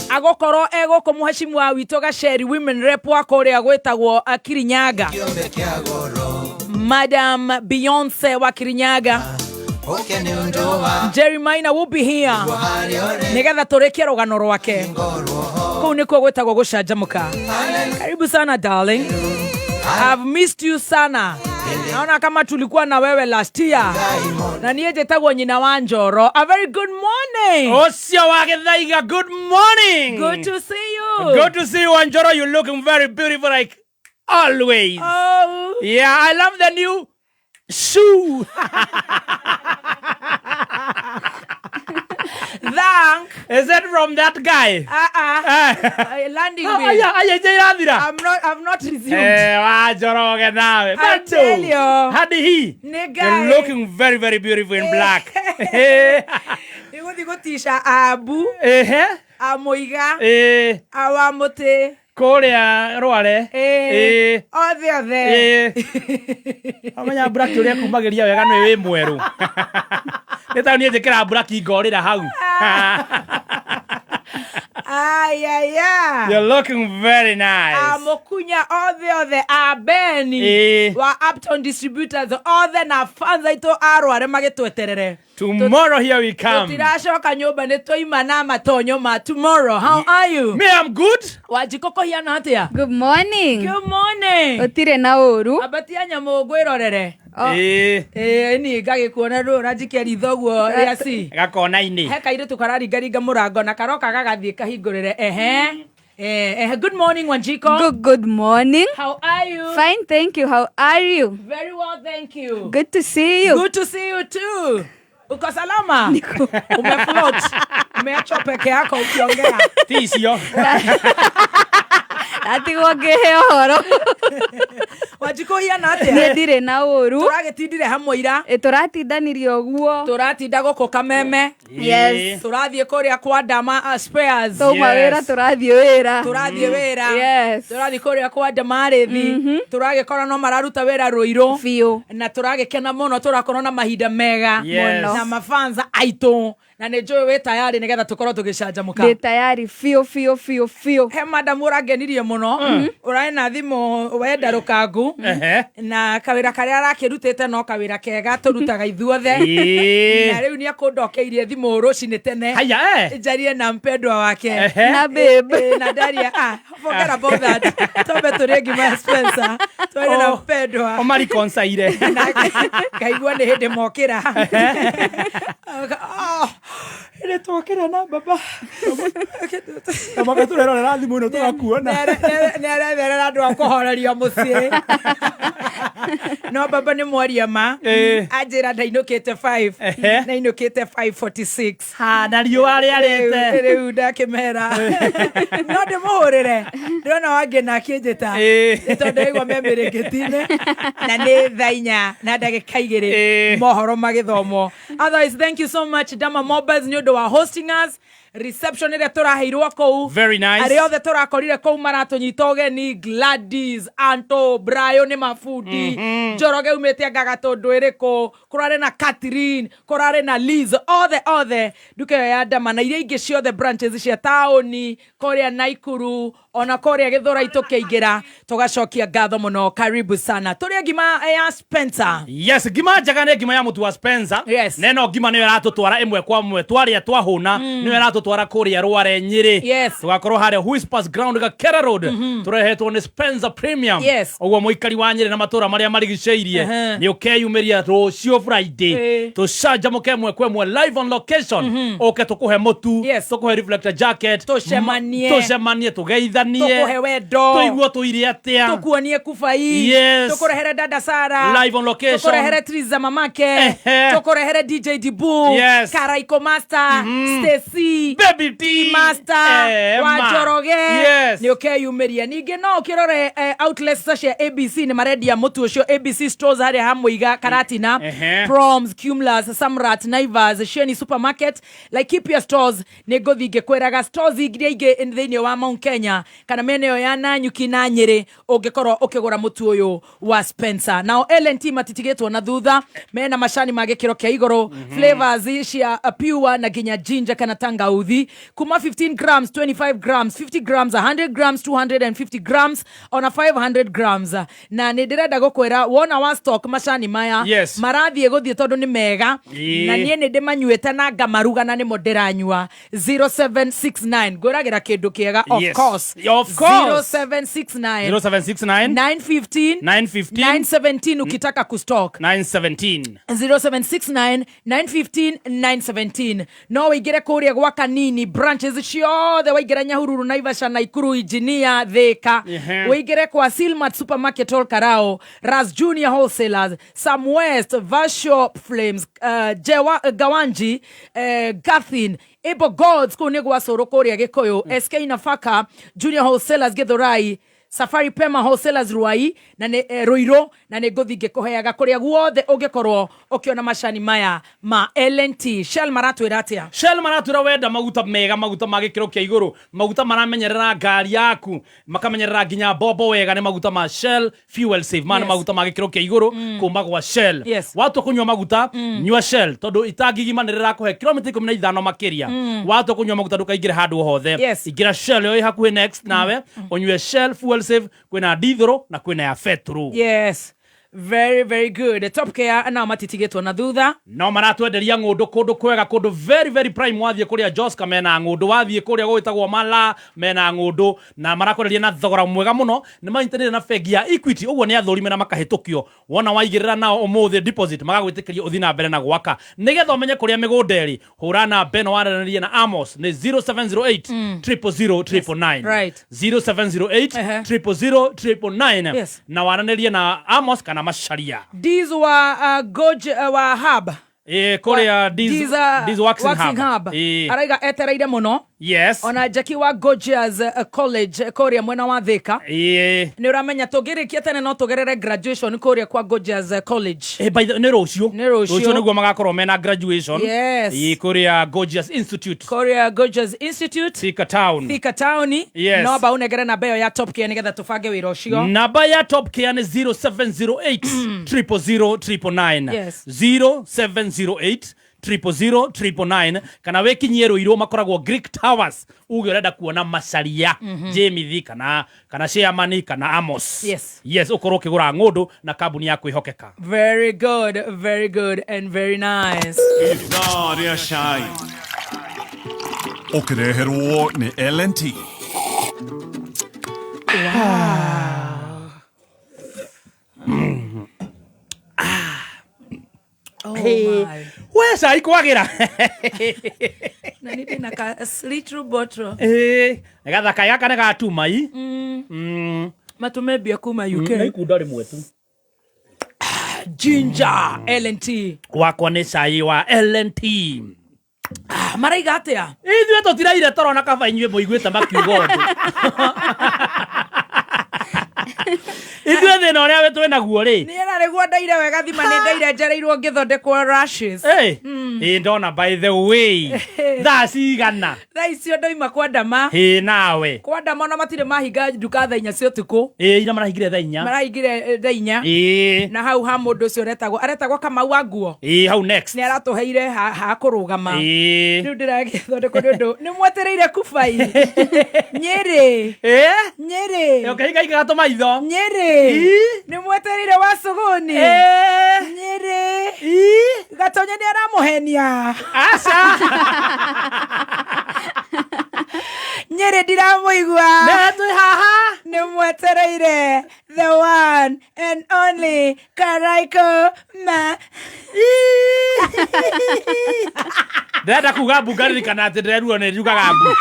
S10: agũkorwo egũkũ mũhecimu wa witũ Gaceri women rep wa kũrĩa gwĩtagwo Kirinyaga, Madam Beyonce wa Kirinyaga. Jerry Maina will be here nigetha tũrĩkie rũgano rwake kũu nĩkuo gwĩtagwo gũcanjamũka. Karibu sana darling, I've missed you sana. Naona kama tulikuwa na wewe last year. Na niĩ njĩtagwo nyina wa Njoro. A very good morning.
S19: Ocio wa Githaiga, good morning.
S10: Good to see you.
S19: Good to see you, Wanjoro. You're looking very beautiful like always.
S10: Oh.
S19: Yeah, I love the new shoe. Is it from that guy?
S10: Ah, ah. Landing
S19: Ah,
S10: bill.
S19: aya, aya, ija irathira.
S10: I've not resumed.
S19: Eh, wa Njoroge nawe.
S10: I
S19: Bado.
S10: tell you.
S19: Hadi hii.
S10: Nĩ
S19: You're
S10: Ngai.
S19: looking very, very beautiful in black.
S10: Nĩgũthiĩ gũtica ambu
S19: Ehe.
S10: amũiga
S19: Eh.
S10: awa mũtĩ
S19: Kũrĩa Rware.
S10: Eh. Othe othe.
S19: Eh. Amenya mburaki ũrĩa kumagĩria wega nĩ wĩ mwerũ. Nĩ ta niĩ njĩkĩra mburaki ngorĩra hau.
S10: Ayaya.
S19: You're looking very nice.
S10: Amũkunya othe othe a Beni
S19: Eh.
S10: wa Uptown Distributors othe na fans aitũ a Rware magĩtweterere.
S19: Tomorrow here we come.
S10: Tũtiracoka nyũmba nĩ twaima na matonyo ma tomorrow. How are you?
S19: Me, I'm good.
S10: Wanjikũ kũhiana atĩa?
S8: Good morning.
S10: Good morning.
S8: Ũtirĩ na ũru.
S10: Ambatia nyamũ ngwĩrorere.
S19: Eh.
S10: Ĩĩ niĩ ngagĩkuona ndũ ũranjikia ritho ũguo rĩa ci.
S19: Gakona-inĩ.
S10: He kairĩtu kararingaringa mũrango na karoka gagathiĩ kahingũrĩre ehe. Eh, eh, good morning Wanjiko.
S8: Good morning.
S10: How are you?
S8: Fine, thank you. How are you?
S10: Very well, thank you.
S8: Good to see you.
S10: Good to see you too. Uko salama? Umefloat. Umeachwa peke yako ukiongea.
S19: Ti icio.
S8: Ndatigwo ngĩhe ũhoro.
S10: Wanjikũ hiana atĩa?
S8: Niĩ ndirĩ na ũru.
S10: Tũragĩtindire hamwe ira.
S8: Ĩ tũratindanirie ũguo.
S10: Tũratinda gũkũ Kameme.
S8: Yes.
S10: Tũrathiĩ kũrĩa kwa Dama Spares.
S8: Twauma wĩra tũrathiĩ wĩra.
S10: Tũrathiĩ wĩra.
S8: Yes.
S10: Tũrathiĩ kũrĩa kwa Damarĩthi. Tũragĩkora no mararuta wĩra Rũirũ.
S8: Biũ.
S10: Na tũragĩkena mũno tũrakorwo na mahinda mega.
S8: Yes. Mũno.
S10: Na mafanza aitũ. Na nĩ njũĩ wĩ tayari nĩgetha tũkorwo tũgĩcanjamũka.
S8: Ndĩ tayari biũ biũ biũ biũ.
S10: He madam ũrangenirie mũno. Ũrarĩ na thimũ wenda rũkangu.
S19: Ehe.
S10: Na kawĩra karĩa arakĩrutĩte no kawĩra kega tũrutaga ithuothe.
S19: Ĩĩ.
S10: Na rĩu nĩ akũndokeirie thimũ rũcinĩ tene.
S19: Haya, eh.
S10: Njarie na mpendwa wake.
S19: Ehe.
S8: Na babe.
S10: Na ndaria ah, forget about that. Tombe tũrĩe ngima ya Spencer. Twarie na
S19: Oh.
S10: mpendwa.
S19: Omarikonsaire.
S10: Ngaigua nĩ hĩndĩ mokĩra. Oh, hĩndĩ twokĩra na baba.
S19: Kamaka tũrerorera thimũ ĩno tũgakuona.
S10: Nĩ aretherera andũ a kũhoreria mũciĩ. No baba nĩ mwaria ma.
S19: Ĩĩ.
S10: Anjĩra ndainũkĩte 5.
S19: Ehe.
S10: Ndainũkĩte 5:46.
S19: Ha, na riũa rĩarĩte.
S10: Rĩu ndakĩmera. No ndĩmũhũrĩre. Ndĩrona wangĩ na akĩnjĩta.
S19: Ĩĩ.
S10: Nĩ tondũ ndaigua me mĩrĩngĩti-inĩ. Na nĩ thaa 4 na ndagĩka 2
S19: Ĩĩ.
S10: mohoro magĩthomwo. Otherwise, thank you so much Dama Mobiles nĩ ũndũ wa hosting us. Reception ĩrĩa tũraheirwo kũu.
S19: Very nice.
S10: Arĩa othe tũrakorire kũu maratũnyita ũgeni Gladys, Anto, Brian nĩ mabundi. Njoroge umĩte anga gatũndũ ĩrĩkũ. Kũrarĩ na Catherine, kũrarĩ na Liz, othe othe nduka ĩyo ya Dama na iria ingĩ ciothe branches cia taũni kũrĩa Naikuru ona kũrĩa Gĩthũrai tũkĩingĩra tũgacokia ngatho mũno. Karibu sana. Tũrĩe ngima ya Spencer.
S19: Yes, ngima njega nĩ ngima ya mũtu wa Spencer.
S10: Yes.
S19: Na ĩno ngima nĩyo ĩratũtwara ĩmwe kwa ĩmwe twarĩa twahũna nĩyo ĩratũtwara kũrĩa Rware Nyĩrĩ.
S10: Yes.
S19: Tũgakorwo harĩa Whispers Ground Gakera Road. Tũrehetwo nĩ Spencer Premium.
S10: Yes.
S19: Ũguo mũikari wa Nyĩrĩ na matũra marĩa marigicĩirie
S10: Ehe.
S19: nĩ ũkeyumĩria rũciũ Friday.
S10: Ĩĩ.
S19: Tũcanjamũke ĩmwe kwa ĩmwe live on location. Ũke tũkũhe mũtu.
S10: Yes.
S19: Tũkũhe reflector jacket.
S10: Tũcemanie.
S19: Tũcemanie tũgeithanie.
S10: Tũkũhe wendo.
S19: Tũigue tũire atĩa.
S10: Tũkuonie kubai.
S19: Yes.
S10: Tũkũrehere dada Sara.
S19: Live on location.
S10: Tũkũrehere Triza mamake.
S19: Ehe.
S10: Tũkũrehere DJ Dibu.
S19: Yes.
S10: Karaiko Master. Stacy.
S19: Baby T.
S10: Master.
S19: Eh,
S10: wa
S19: ma.
S10: Njoroge.
S19: Yes.
S10: Nĩ ũkeyumĩria. Ningĩ no ũkĩrore outlets cia ABC nĩ marendia mũtu ũcio ABC stores harĩa ha Mũiga Karatina.
S19: Ehe.
S10: Proms, Cumulus, Samrat, Naivas, Sheni Supermarket, Laikipia stores nĩ ngũthiĩ ngĩkwĩraga stores iria ingĩ thĩinĩ wa Mount Kenya kana mĩena ĩyo ya Nanyuki na Nyĩrĩ ũngĩkorwo ũkĩgũra mũtu ũyũ wa Spencer. Nao L&T matitigĩtwo na thutha, mena macani ma gĩkĩro kĩa igũrũ, flavors cia pure na nginya ginger kana tangauthi kuma 15 grams, 25 grams, 50 grams, 100 grams, 250 grams ona 500 grams. Na nĩ ndĩrenda gũkwĩra wona wa stock macani maya
S19: Yes.
S10: marathiĩ gũthiĩ tondũ nĩ mega
S19: Ĩĩ.
S10: na niĩ nĩ ndĩmanyuĩte na ngamaruga na nĩmo ndĩranyua 0769 ngwĩragĩra kĩndũ kĩega of
S19: Yes.
S10: course
S19: Of course.
S10: 0769
S19: 0769
S10: 915
S19: 915
S10: 917 ukitaka kustock
S19: 917
S10: 0769 915 917 no wĩingĩre kũrĩa gwa Kanini branches ciothe waingĩra Nyahururu, Naivasha, Naikuru, Engineer, Thika.
S19: Ehe.
S10: Wĩingĩre kwa Silmat Supermarket All Karao, Ras Junior Wholesalers, Sam West, Vashop Flames, Jewa, Gawanji, Gathin, Able Gods kũu nĩ gwa cũrũ kũrĩa Gĩkũyũ, SK Nafaka Junior Wholesalers Gĩthũrai, Safari Pema Wholesalers Ruai na nĩ Ruiru, na nĩ ngũthiĩ ngĩkũheaga kũrĩa guothe ũngĩkorwo ũkĩona macani maya ma L&T. Shell maratwĩra atĩa?
S19: Shell maratwĩra wenda maguta mega, maguta ma gĩkĩro kĩa igũrũ, maguta maramenyerera ngari yaku, makamenyerera nginya mbombo wega, nĩ maguta ma Shell Fuel Save. Maya nĩ maguta ma gĩkĩro kĩa igũrũ kuma gwa Shell. Watua kũnyua maguta, nyua Shell, tondũ itangi igima nĩ rĩrakũhe kilomita 15 makĩria. Watua kũnyua maguta ndũkaingĩre handũ o hothe. Ingĩra Shell ĩyo ĩ hakuhĩ next nawe, ũnyue Shell Fuel Save, kwĩna dithũrũ na kwĩna ya betũrũ.
S10: Yes, very very good. Top Care nao matitigĩtwo na thutha.
S19: No maratwenderia ng'ũndũ kũndũ kwega, kũndũ very very prime. Wathiĩ kũrĩa Joska mena ng'ũndũ, wathiĩ kũrĩa gũgĩtagwo Mala mena ng'ũndũ, na marakwenderia na thogora mwega mũno. Nĩ manyitanĩire na bengi ya Equity, ũguo nĩ athũrime na makahĩtũkio. Wona waigĩrĩra nao ũmũthĩ deposit, magagwĩtĩkĩria ũthiĩ na mbere na gwaka. Nĩgetha ũmenye kũrĩa mĩgũnda ĩrĩ, hũra namba ĩno waranĩrie na Amos, nĩ 0708 000 999. 0708 000 999. Na waranĩrie na Amos kana Macharia.
S10: Diz wa Goj wa Hub.
S19: Kũrĩa
S10: Diz,
S19: Diz Waxing
S10: Waxing
S19: Hub.
S10: Hub. Araiga etereire mũno. Ona Jackie wa Gorgeous College kũrĩa mwena wa Thika. Nĩ ũramenya tũngĩrĩkia tene no tũgerere graduation kũrĩa kwa Gorgeous College.
S19: By the, nĩ rũciũ.
S10: Nĩ rũciũ.
S19: Rũciũ nĩguo magakorwo mena graduation.
S10: Yes.
S19: Kũrĩa Gorgeous Institute.
S10: Kũrĩa Gorgeous Institute.
S19: Thika Town.
S10: Thika Town.
S19: Yes.
S10: No amba ũnengere namba ĩyo ya Top Care nĩgetha tũbange wĩra ũcio.
S19: Namba ya Top Care nĩ 0708 000 999. 0708 000 999, kana wĩkinyie Rũirũ, makoragwo Greek Towers, uge ũrenda kuona Macharia, Jemithi kana Chairman kana Amos. Yes, ũkorwo ũkĩgũra ng'ũndũ na kambuni ya kwĩhokeka.
S10: Very good, very good and very nice.
S1: Ithaa rĩa cai ũkĩreherwo nĩ L&T.
S10: Oh
S19: Hey.
S10: my.
S19: We cai kwagĩra.
S10: Na nĩ ndĩna ka little bottle.
S19: Nĩ gathaka gaka nĩ gatumai.
S10: Matũme mbia kuma UK.
S19: Nĩ ikunda rĩmwe tu.
S10: Ginger L&T.
S19: Wakwa nĩ cai wa L&T.
S10: Maraiga atĩa?
S19: Ithuĩ tũtiraire toro na kaba inyuĩ mũiguĩte makiuga ũndũ. Ithuĩ thĩna ũrĩa twĩ naguo rĩ,
S10: Niĩ na nĩguo ndaire wega thima, nĩ ndaire njereirwo ngĩthondekwo rashes.
S19: Ĩ ndona, by the way, thaa cigana?
S10: Thaa icio ndoima kwa ndama.
S19: Ĩ nawe.
S10: Kwa ndama ona matirĩ mahinga nduka thaa 4 cia ũtukũ.
S19: Ĩ ira marahingire thaa 4.
S10: Marahingire thaa 4. Na hau ha mũndũ ũcio aretagwo aretagwo Kamau wa nguo.
S19: Ĩ hau next.
S10: Nĩ aratũheire ha kũrũgama. Rĩu ndĩragĩthondekwo nĩ ũndũ nĩ mwetereire kubai Nyĩrĩ. Nyĩrĩ.
S19: Ũkĩhingahingaga tũmaitho.
S10: Nyĩrĩ. Nĩ mwetereire wa cuguni. Nyĩrĩ. Gatonye nĩ aramũhenia.
S19: Aca.
S10: Nyĩrĩ ndiramũigua.
S19: Nĩ twĩ haha.
S10: Nĩ mwetereire the one and only Karaiko ma.
S19: Ndĩrenda kuga mbu ngaririkana atĩ ndĩreruo nĩ njugaga mbu.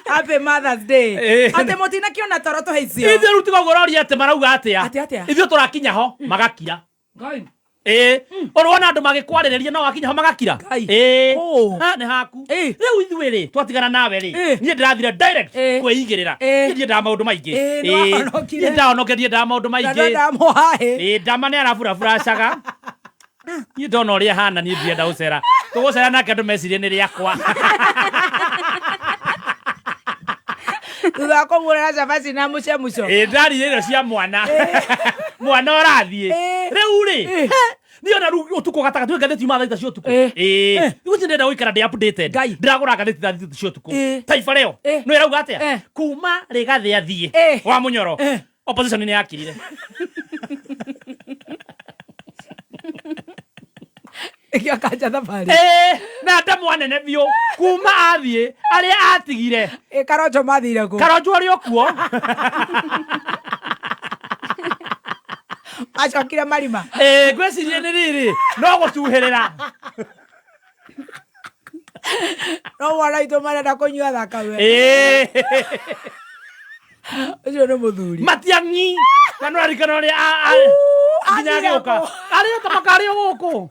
S10: Happy Mother's Day. Atĩ mũtinakĩona toro tũhe icio.
S19: Ithuĩ rĩu tiga ũguo ũroria atĩ marauga atĩa.
S10: Atĩ atĩa?
S19: Ithuĩ tũrakinya ho magakira.
S10: Ngai.
S19: Ĩ ũrona andũ magĩkwarĩrĩria no wakinya ho magakira. Ĩ Ha, nĩ haku rĩu ithuĩ rĩ twatigana nawe rĩ, niĩ ndĩrathire direct kwĩigĩrĩra. Niĩ ndiendaga maũndũ maingĩ.
S10: Ĩ, nĩ wahonokire.
S19: Niĩ ndahonokire, ndiendaga maũndũ
S10: Na
S19: maingĩ.
S10: ndamũhaĩ.
S19: Ĩ ndama nĩ araburaburacaga. Niĩ ndona ũrĩa hana, niĩ ndienda gũcera, tũgũcera nake andũ mecirie nĩ rĩakwa.
S10: Thutha wa kũmũrĩra cabaci na mũcemuco.
S19: Ĩ ndarire irio cia mwana mwana ũrathiĩ rĩu rĩ, niĩ ona rĩu ũtukũ gatagatĩ gwĩ ngathĩti yuma thaa 3 cia ũtukũ. Ĩ rĩu ndĩrenda gũikara ndĩ updated, ndĩragũra ngathĩti thaa 3 cia ũtukũ. Taifa Leo nĩ ĩrauga atĩa kuma Rĩgathĩ athiĩ wa Mũnyoro, opposition nĩ yakirire.
S10: Ĩgĩakanja thabarĩ.
S19: Na ndemwa nene biũ kuma athiĩ arĩa atigire.
S10: Ĩ Karonjo mathire kũ?
S19: Karonjo arĩ o kuo.
S10: Acokire marima.
S19: Ĩ ngwĩciria nĩ rĩrĩ no gũcuhĩrĩra.
S10: No mwana witũ marenda kũnyua thakame. Ũcio nĩ mũthuri.
S19: Matiang'i na nĩ ũraririkana ũrĩa nginya
S10: athire
S19: agĩũka
S10: kũ?
S19: arĩ ta makarĩ o gũkũ.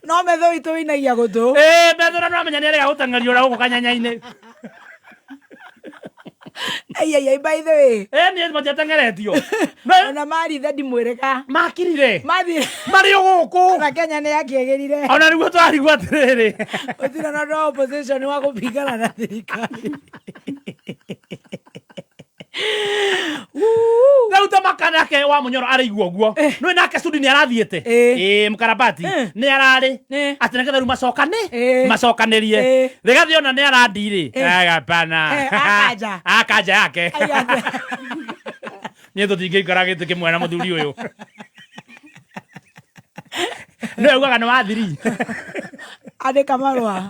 S10: No metho witũ wĩinagia gũtũ.
S19: Ĩĩ metho na nĩwamenya nĩarega gũteng'erio ũrĩa gũkũ kanyanya-inĩ.
S10: Ai ai ai by the way.
S19: Ĩĩ niĩ matiateng'eretio.
S10: Ona marithe ndimwĩrĩka.
S19: Makirire.
S10: Mathire.
S19: Marĩ o gũkũ.
S10: Ona Kenya nĩ yakĩagĩrire.
S19: Ona nĩguo twarigwo atĩrĩrĩ.
S10: Gũtirĩ na ũndũ wa opposition wa kũpingana na thirikari.
S19: Rĩu ta makanake wa Munyoro araigua ũguo. Nĩũĩ nake Sudi nĩ arathiĩte. Ĩĩ mũkarabati nĩ ararĩ atĩ nĩgetha rĩu macokane macokanĩrie. Rigathi ona nĩ arandi rĩ. Hapana.
S10: Akanja.
S19: Akanja yake. Niĩ tũtingĩikara gĩtĩ kĩmwe na mũthuri ũyũ. Nĩwe ugaga nĩ wathiri.
S10: Andĩka marũa.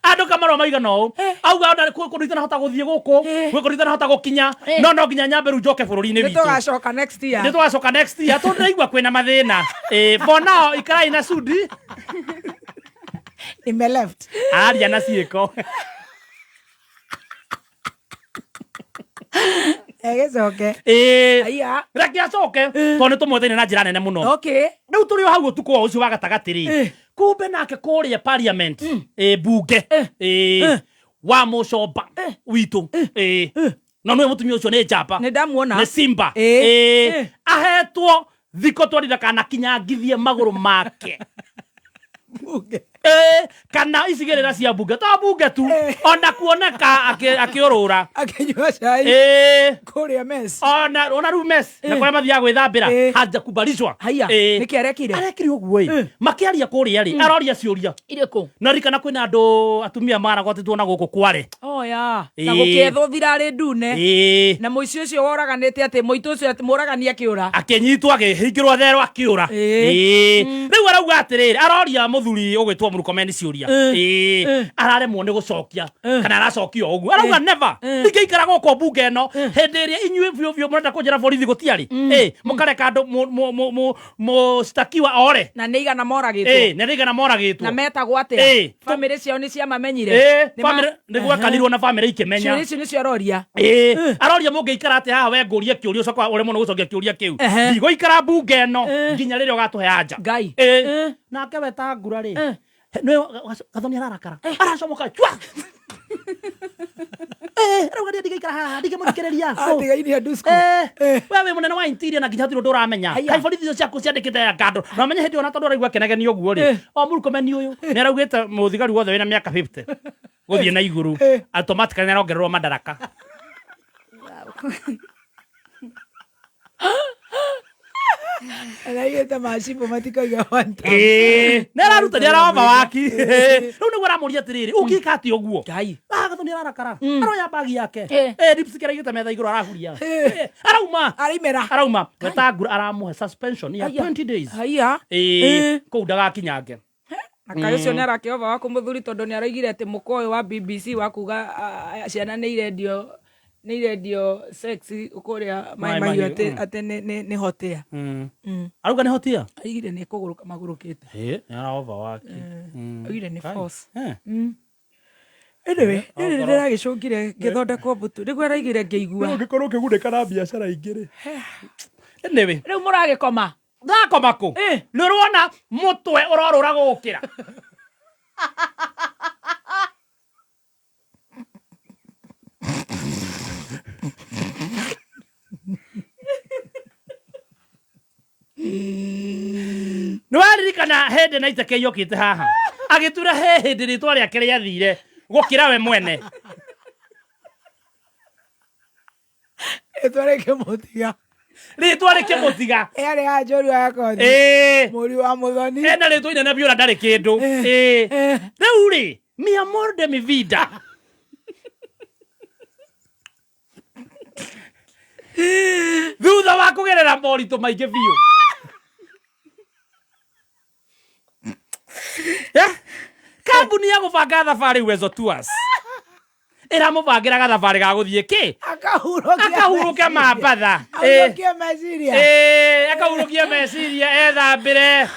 S19: Andũ kamarũa maigana ũũ auga ona kũndũ itanahota gũthiĩ gũkũ gwĩ kũndũ itanahota gũkinya no no nginya nyambe rĩu njoke bũrũri-inĩ
S10: Nĩ
S19: witũ.
S10: tũgacoka next year.
S19: Nĩ tũgacoka next year tondũ ndĩraigua kwĩna mathĩna. For now ikarai na Sudi.
S10: Nime left.
S19: Aria na ciĩko.
S10: Egĩcoke.
S19: Ĩĩ. Reke acoke tondũ nĩ tũmweteire na njĩra nene mũno.
S10: Okay.
S19: Rĩu tũrĩ o hau ũtukũ o ũcio wa gatagatĩ rĩ. Kumbe nake kũrĩa parliament bunge wa mũcomba witũ no nĩwe mũtumia ũcio nĩ njamba.
S10: Nĩ ndamuona.
S19: Nĩ simba. Ahetwo thikũ twarira kana kinyangithie magũrũ make. Kana icigĩrĩra cia bunge to bunge tu ona kuoneka akĩũrũra
S10: akĩnyua cai kũrĩa mess
S19: ona rĩu mess na kũrĩa mathiaga gwĩthambĩra hajakubalishwa.
S10: Haiya nĩkĩ arekire?
S19: Arekire ũguo ĩ makĩaria kũrĩa rĩ aroria ciũria
S10: irĩkũ
S19: na ririkana kwĩna andũ atumia maragotĩtwo na gũkũ kware.
S10: Oh ya. Na gũkĩethwo thirarĩ ndune. Na mũici ũcio woraganĩte atĩ mũitũ ũcio atĩ mũragani akĩũra.
S19: Akĩnyitwo akĩhingĩrwo therũ akĩũra. Rĩu arauga atĩrĩrĩ aroria mũthuri ũgwĩtwo Murkomen ciũria. Araremwo nĩ gũcokia kana aracokia o ũguo. Arauga never. Ndingĩikara gũkũ bunge ĩno hĩndĩ ĩrĩa inyuĩ biũ biũ mũrenda kũnjĩra borithi gũtiarĩ. Mũkareka andũ mũctakiwa ore.
S10: Na nĩ igana moragĩtwo.
S19: Na nĩ igana moragĩtwo.
S10: Na metagwo atĩa? Bamĩrĩ ciao nĩ ciamamenyire.
S19: Bamĩrĩ nĩ gwekanirwo na bamĩrĩ ikĩmenya.
S10: Ciũria icio nĩcio aroria.
S19: Aroria mũngĩikara atĩa haha we ngũrie kĩũria ũcoka ũremwo nĩ gũcokia kĩũria kĩu. Ndigũikara bunge ĩno nginya rĩrĩa ũgatũhe anja.
S10: Ngai.
S19: Nake we ta ngura rĩ. Nĩwe Gathoni ararakara. Aracomoka chwa. Arauga niĩ ndingĩikara haha ndingĩmũthikĩrĩria.
S10: Atigaine andũ
S19: We wĩ mũnene wa interior na nginya hatirĩ ũndũ ũramenya. Kaĩ borithi icio ciaku ciandĩkĩte ya kando. Na ũmenye hĩndĩ ĩyo ona tondũ araigua akĩnegenio ũguo rĩ. O Murkomen ũyũ nĩ araugĩte mũthigari wothe wĩna mĩaka 50 gũthiĩ na igũrũ automatically nĩ arongererwo madaraka.
S10: Araigĩte macibũ matikaiga one time.
S19: Nĩ araruta nĩ aramba waki. Rĩu nĩguo aramũria atĩrĩrĩ ũngĩka atĩa ũguo? Gathoni ararakara. Aroya bagi yake. Lipstick araigĩte metha igũrũ arahuria. Arauma.
S10: Araimera.
S19: Arauma. Wetangula aramũhe suspension ya 20 days.
S10: Haiya.
S19: Kũu ndagakinyange.
S10: Na kaĩ ũcio nĩ arakĩova wa kũmũthuri tondũ nĩ araigire atĩ mũkwa ũyũ wa BBC wa kuga ciana nĩ irendio sex kũrĩa Mai Mahiũ atĩ nĩ hotia.
S19: Arauga nĩ hotia?
S10: Aigire nĩ kũgũrũka magũrũkĩte.
S19: Nĩ arova waki.
S10: Aigire nĩ force. Anyway, rĩrĩ ndĩragĩcũngire ngĩthondekwo mbutu nĩguo araigire ngĩigua.
S19: Ũngĩkorwo ũkĩgunĩka na biacara ingĩ rĩ. Anyway.
S10: Rĩu mũragĩkoma?
S19: Ndakoma kũ? Nĩ ũrona mũtwe ũrorũra gũkĩra. Nĩ waririkana hĩndĩ na iteke yokĩte haha agĩtura he hĩndĩ rĩtwa rĩake rĩathire gũkĩra we mwene.
S10: Rĩtwa rĩkĩmũtiga.
S19: Rĩtwa rĩkĩmũtiga.
S10: Yarĩ ya njorua ya kothi. Mũriũ wa Mũthoni.
S19: Ena rĩtwa inene biũ na ndarĩ kĩndũ. Rĩu rĩ mi amor de mi vida. Thutha wa kũgerera moritũ maingĩ biũ. Kambuni ya gũbanga thabarĩ Uwezo Tours ĩramũbangĩra gathabarĩ ga gũthiĩ kĩ? Akahurũke Mambatha.
S10: Ahurũkie meciria.
S19: Akahurũkie meciria ethambĩre.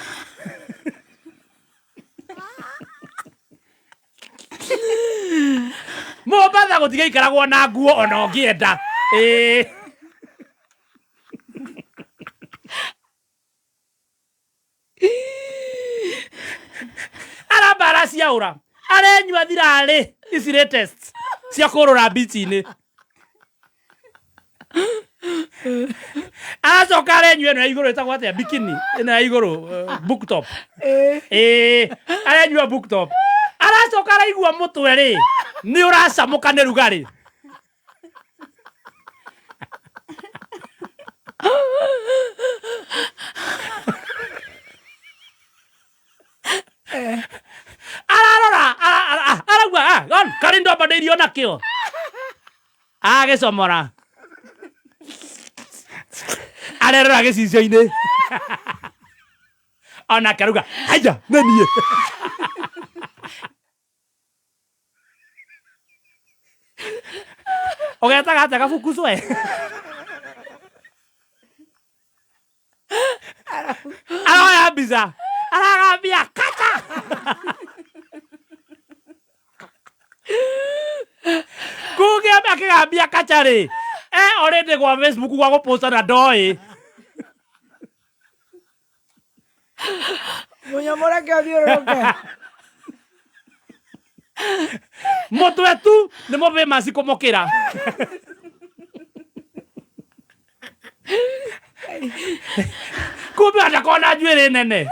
S19: Mombatha gũtigaikaragwo na nguo ona ũngĩenda. Agĩciaũra arenyua thirarĩ ici latest cia kũrũra mbici-inĩ. Aracoka arenyua ĩno ya igũrũ ĩtagwo atĩa, bikini ĩno ya igũrũ, book top. Ĩĩ, arenyua book top. Aracoka araigua mũtwe rĩ nĩ ũracamũka nĩ rugarĩ. Ararora arauga, "Ah, karĩ ndombanĩirio nakĩo." Agĩcomora arerora gĩcicio-inĩ onake arauga, "Haya, nĩ niĩ." Ũgetaga atĩa gabuku cwe? Aroya mbica aragambia kata kuge akĩgambia kacha rĩ, e already gwa Facebook gwa gũposta na ndoĩ.
S10: Mũnyamũreke ũthiũrũrũke.
S19: Mũtwe tu nĩ mũfamous kũmũkĩra. Kumbe atakorwo na njuĩrĩ nene.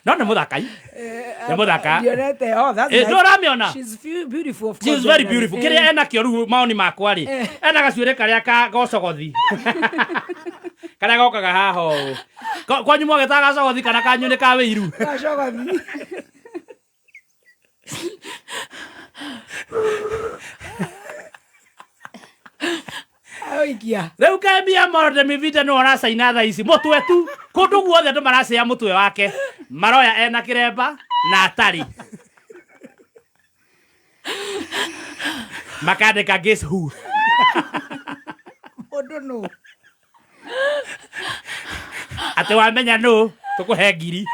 S19: No nĩ mũthakai, nĩ mũthaka.
S10: Ndionete. Oh, that's
S19: Eh,
S10: nice.
S19: ndũramĩona?
S10: She's beautiful, of
S19: She is
S10: course,
S19: very
S10: generally.
S19: beautiful. Kĩrĩa enakĩo rĩu maoni makwa rĩ, ena gacuĩrĩ karĩa ka gocogothi karĩa gokaga haha ũũ. Kwanyu mwagetaga gacogothi kana kanyu nĩ ka wĩiru?
S10: Gacogothi. Oikia.
S19: Rĩu kembia moro mivita nĩ ũracaina thaa ici mũtwe tu kũndũ guothe andũ maracĩa mũtwe wake maroya ena kĩremba na atarĩ makandĩka guess who.
S10: Mũndũ nũ?
S19: Atĩ wamenya nũ tũkũhe ngiri.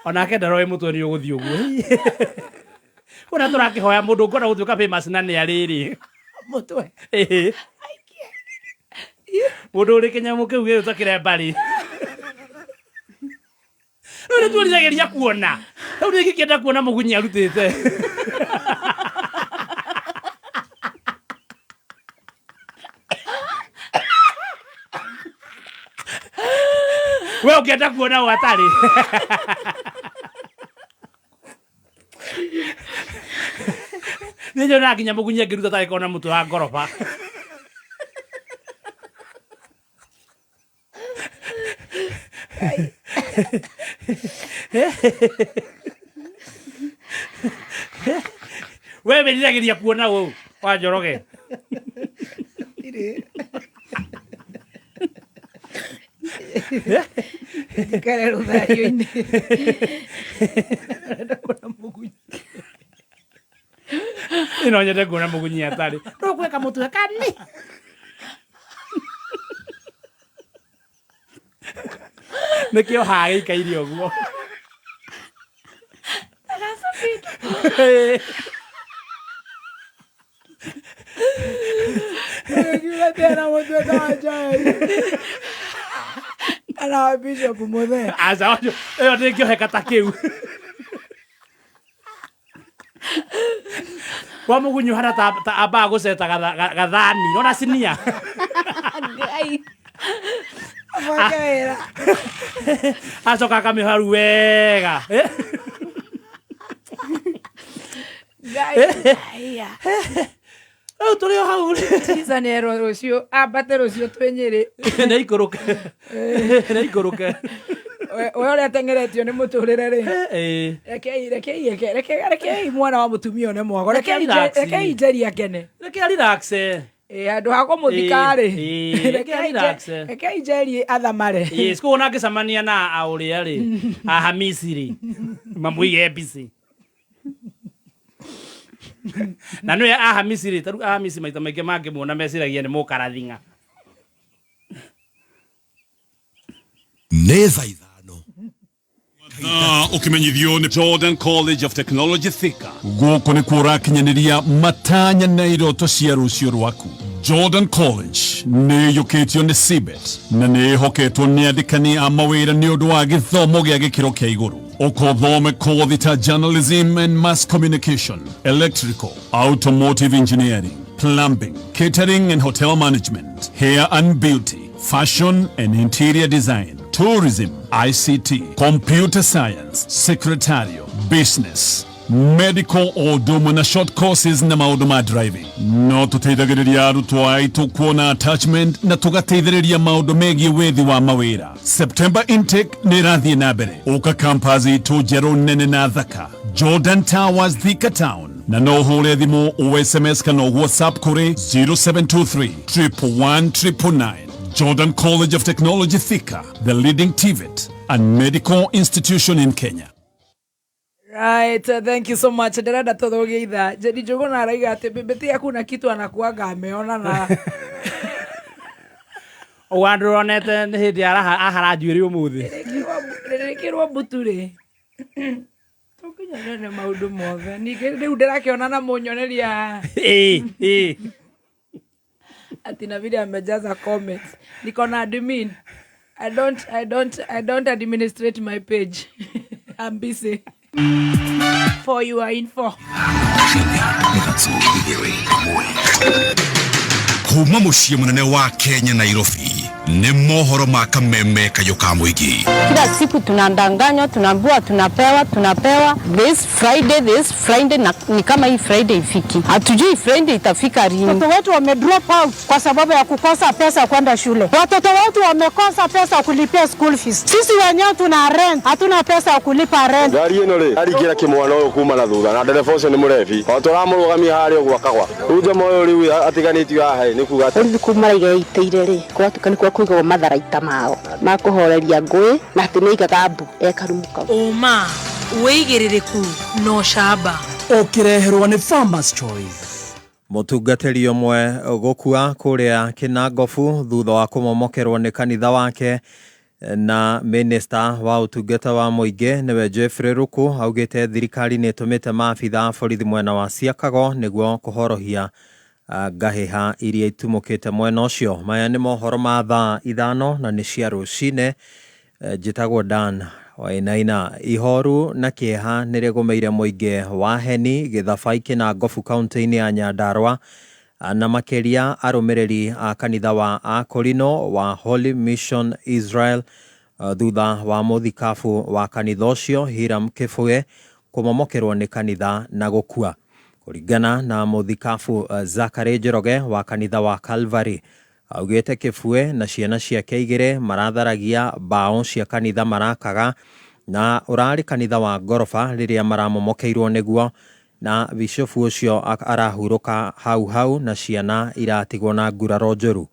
S19: Onake ndaroĩ mũtwe nĩ ũgũthiĩ ũguo kuna tũrakĩhoya mũndũ ũngĩenda gũtuĩka famous na nĩ arĩrĩ.
S10: Mũtwe.
S19: Ĩhĩ. Mũndũ ũrĩ kĩnyamũ kĩu gĩgũtwa kĩremba rĩ, rĩu nĩ tuoriragĩria kuona rĩu nĩ ingĩkĩenda kuona mũgunyi arutĩte. We ũngĩenda kuona ũ atarĩ nĩ nyonaga nginya mũgunyi angĩruta tarĩ kona mũtwe wa ngoroba. We wĩriragĩria kuona ũ wa Njoroge?
S10: Njikare rũthario-inĩ. Ndĩrenda kuona mũgunyi.
S19: Ĩno nyende kuona mũgunyi atarĩ ndũkwĩka mũtwe kani. Nĩkĩo haha gĩikaire ũguo.
S10: Ũgĩkiuga atĩ ena mũtwe ta wa Joel. Kana wa Bishop Mũthee.
S19: Aca, ĩyo ndĩngĩoheka ta kĩu kwa mũgunyu hana ta ambaga gũceta gathani nona sinia.
S8: Ngai.
S10: Abange wĩra.
S19: Acoka akamĩoha rĩu wega.
S10: Ngai. Aya.
S19: Rĩu tũrĩ o hau.
S10: Tisa nĩ erwo rũciũ ambate rũciũ twĩ Nyĩrĩ.
S19: Nĩ ikũrũke, nĩ ikũrũke.
S10: We ũrĩa atengeretio nĩ mũtũrĩre rĩ.
S19: Ĩĩ.
S10: Rekei rekei reke reke rekei mwana wa mũtumia one mwago.
S19: Reke
S10: Rekei
S19: relax.
S10: Rekei Njeri akene.
S19: Reke relax.
S10: Ĩ handũ ha kũmũthika rĩ.
S19: Ĩĩ, reke relax.
S10: Rekei Njeri athamare.
S19: Yes, koguo nangĩcemania na aũrĩa rĩ ahamisi rĩ mamũige mbici na nĩwe ahamisi rĩ, tarĩu ahamisi maita maingĩ mangĩmuona meciragia nĩ mũkarathinga.
S12: Nĩ thaa 5.
S1: Ũkĩmenyithio nĩ Jordan College of Technology Thika. Gũkũ nĩkuo ũrakinyanĩria matanya na iroto cia rũciũ rwaku. Jordan College nĩ ĩiyũkĩtio nĩ CBET na nĩ ĩhoketwo nĩ andĩkani a mawĩra nĩ ũndũ wa gĩthomo gĩa gĩkĩro kĩa igũrũ. Ũkothome kothi ta journalism and mass communication, electrical, automotive engineering, plumbing, catering and hotel management, hair and beauty, fashion and interior design, tourism, ICT, computer science, secretarial, business, medical o ũndũ ũmwe na short courses na maũndũ ma driving. No tũteithagĩrĩria arutwo aitũ kuona attachment na tũgateithĩrĩria maũndũ megiĩ wethi wa mawĩra. September intake nĩ ĩrathiĩ na mbere. Ũka campus itũ njerũ nene na thaka, Jordan Towers, Thika Town, na no ũhũre thimũ o SMS kana WhatsApp kũrĩ 0723 111 999. Jordan College of Technology Thika, the leading TVET and medical institution in Kenya.
S10: Right, thank you so much. Ndĩrenda tũthũgie ithaa. Jeni Njũgũna araiga atĩ Mbĩmbĩtĩ hakuna kitu anakuanga ameona na
S19: Ũguo andũ ronete nĩ hĩndĩ ahara njuĩrĩ ũmũthĩ.
S10: Rĩrĩkĩrwo mbutu rĩ tũkinyane nĩ maũndũ mothe. Ningĩ rĩu ndĩrakĩona na mũnyoneria
S19: Ĩĩ, ĩĩ.
S10: Ati na vile amejaza comments. Niko na admin. I don't administrate my page. I'm busy. For your info.
S1: Kuma mũciĩ mũnene wa Kenya, Nairobi, nĩ mohoro ma kameme kayũ ka mũingĩ.
S20: Kila siku tunadanganywa, tunaambiwa tunapewa, tunapewa this Friday, this Friday, na ni kama hii Friday ifiki. Hatujui Friday itafika lini.
S21: Watoto wetu wame drop out kwa sababu ya kukosa pesa kwenda shule. Watoto wetu wamekosa pesa ya kulipia school fees. Sisi wenyewe tuna rent, hatuna pesa ya kulipa rent.
S22: Ngari ĩno rĩ aringĩra kĩmwana ũyũ kuma na thutha na ndereba ũcio nĩ mũrebi o tũramũrũgamia harĩa ũguo akagwa rĩu njama ũyũ rĩu atiganĩtio haha ĩ, nĩ kuga atĩ
S23: Borithi kũu maraiga ĩitĩire rĩ gwatuĩka nĩkuo kũigagwo matharaita mao ma kũhoreria ngũĩ na atĩ nĩaigaga mbu ekarumu kau.
S24: Ũma, wĩigĩrĩrĩku na ũcamba.
S9: Ũkĩreherwo nĩ Farmers Choice.
S25: Mũtungatĩri ũmwe gũkua kũrĩa Kĩnangobu thutha wa kũmomokerwo nĩ kanitha wake. Na minista wa ũtungata wa mũingĩ nĩwe Jeffrey Ruku augĩte thirikari nĩ ĩtũmĩte maabitha a borithi mwena wa Siakago nĩguo kũhorohia ngahĩha iria itumũkĩte mwena ũcio. Maya nĩ mohoro ma thaa 5 na nĩ cia rũcinĩ. Njĩtagwo Dan Wainaina. Ihoru na kĩeha nĩ rĩgũmĩire mũingĩ wa Heni Gĩthabai Kĩnangobu kaunti-inĩ ya Nyandarua na makĩria arũmĩrĩri a kanitha wa Akorino wa Holy Mission Israel thutha wa mũthikabu wa kanitha ũcio Hiram Kĩbũge kũmomokerwo nĩ kanitha na gũkua. Kũringana na mũthikabu Zachary Njoroge wa kanitha wa Calvary, augĩte Kĩbue na ciana ciake igĩrĩ maratharagia mbaũ cia kanitha marakaga na ũrarĩ kanitha wa ngoroba rĩrĩa maramomokeirwo nĩguo na bishofu ũcio arahurũka hau hau na ciana iratigwo na nguraro njũru.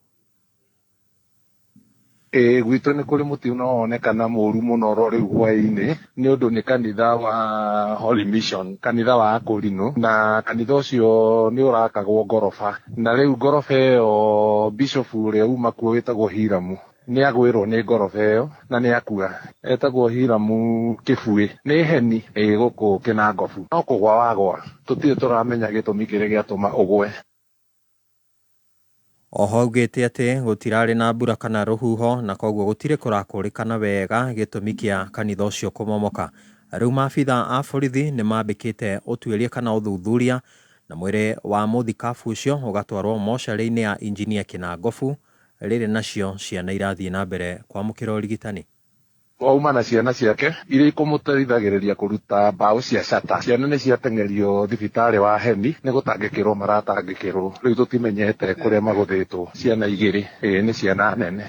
S26: Ĩĩ, gwitũ nĩ kũrĩ mũtino wonekana mũru mũno oro rĩu hwaĩ-inĩ nĩ ũndũ nĩ kanitha wa Holy Mission, kanitha wa Akorino, na kanitha ũcio nĩ ũrakagwo ngoroba, na rĩu ngoroba ĩyo bishop ũrĩa uma kuo wĩtagwo Hiramu nĩ agwĩrwo nĩ ngoroba ĩyo na nĩ akua. Etagwo Hiramu Kĩbuĩ, nĩ heni ĩ gũkũ Kĩnangobu, no kũgwa wagwa tũtirĩ tũramenya gĩtũmi kĩrĩa gĩatũma ũgwe.
S25: Oho augĩte atĩ gũtirarĩ na mbura kana rũhuho na koguo gũtirĩ kũrakũrĩkana wega gĩtũmi kĩa kanitha ũcio kũmomoka. Rĩu maabitha a borithi nĩ mambĩkĩte ũtuĩria kana ũthuthuria na mwĩrĩ wa mũthikabu ũcio ũgatwarwo mocarĩ-inĩ ya injinia Kĩnangobu rĩrĩ nacio ciana irathiĩ na mbere kwamũkĩra ũrigitani.
S26: Wauma na ciana ciake iria ikũmũteithagĩrĩria kũruta mbaũ cia cata. Ciana nĩ ciateng'erio thibitarĩ wa Heni nĩ gũtangĩkĩrwo maratangĩkĩrwo, rĩu tũtimenyete kũrĩa magũthĩtwo. Ciana igĩrĩ, ĩĩ nĩ ciana nene.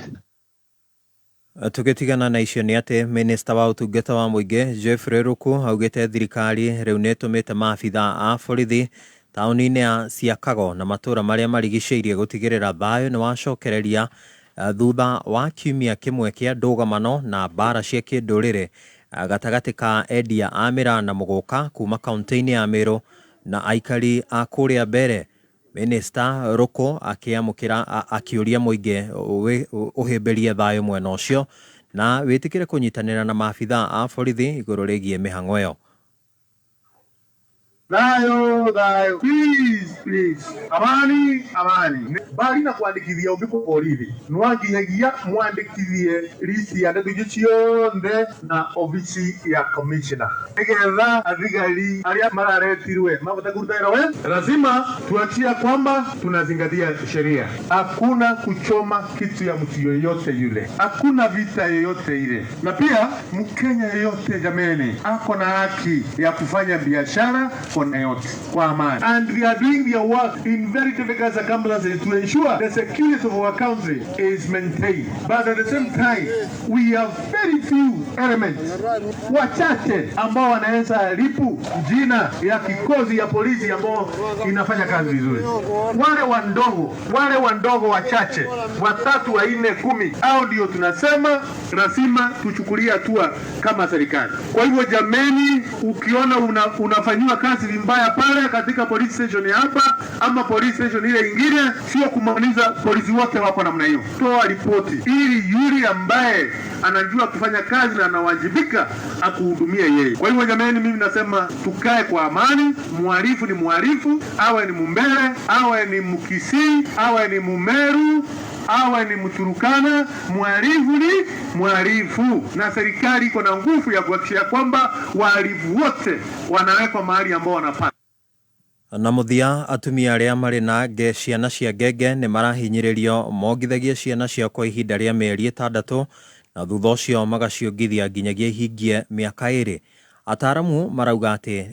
S25: Tũgĩtigana na icio nĩ atĩ minista wa ũtungata wa mũingĩ Jeffrey Ruku augĩte thirikari rĩu nĩ ĩtũmĩte maabitha a borithi taũni-inĩ ya Siakago na matũũra marĩa marigicĩirie gũtigĩrĩra thayũ nĩ wacokereria thutha wa kiumia kĩmwe kĩa ndũgamano na mbara cia kĩndũrĩrĩ gatagatĩ ka endia a mĩraa na mũgũka kuma kaunti-inĩ ya Meru na aikari a kũrĩa mbere. Minista Ruku akĩamũkĩra akĩũria mũingĩ ũhĩmbĩrie thayũ mwena ũcio Na wĩtĩkĩre kũnyitanĩra na maabithaa a borithi igũrũ rĩgiĩ mĩhang'o ĩyo.
S2: Thayo, thayo. Please, please. Amani, amani. Mbali na kuandikithia ũngĩ kwa borithi, nwanginyagia mwandĩkithie list ya ndeto icio ciothe na obici ya commissioner nigetha athigari arĩa mararetirwe mabote kũruta wĩra we. Lazima tuhakikishe kwamba tunazingatia sheria. Hakuna kuchoma kitu ya mtu yoyote yule, hakuna vita yoyote ile. Na pia Mkenya yoyote jameni, ako na haki ya kufanya biashara kona yote kwa amani, and they are doing their work in very difficult circumstances to ensure the security of our country is maintained, but at the same time we have very few elements, wachache ambao wanaweza haribu jina ya kikosi ya polisi ambao inafanya kazi vizuri. Wale wandogo wachache, watatu, wanne, 10, hao ndio tunasema lazima tuchukulie hatua kama serikali. Kwa hivyo jameni, ukiona unafanyiwa kazi vibaya pale katika police station ya hapa ama police station ile ingine, sio kumaanisha polisi wote wako namna hiyo. Toa ripoti ili yule ambaye anajua kufanya kazi na anawajibika akuhudumie yeye. Kwa hivyo jameni, mimi nasema tukae kwa amani. Mhalifu ni mhalifu, awe ni Mumbere, awe ni Mkisii, awe ni Mumeru, awe ni Mturukana, mhalifu ni mhalifu, na serikali iko na nguvu ya kuhakikisha kwamba wahalifu wote wanawekwa mahali ambao wanapata.
S25: Na mũthia atumia arĩa marĩ na ciana cia ngenge nĩ marahinyĩrĩrio mongithagie ciana ciao kwa ihinda rĩa mĩeri 6 na thutha ũcio magaciongithia nginyagia ihingie mĩaka 2. Ataaramu marauga atĩ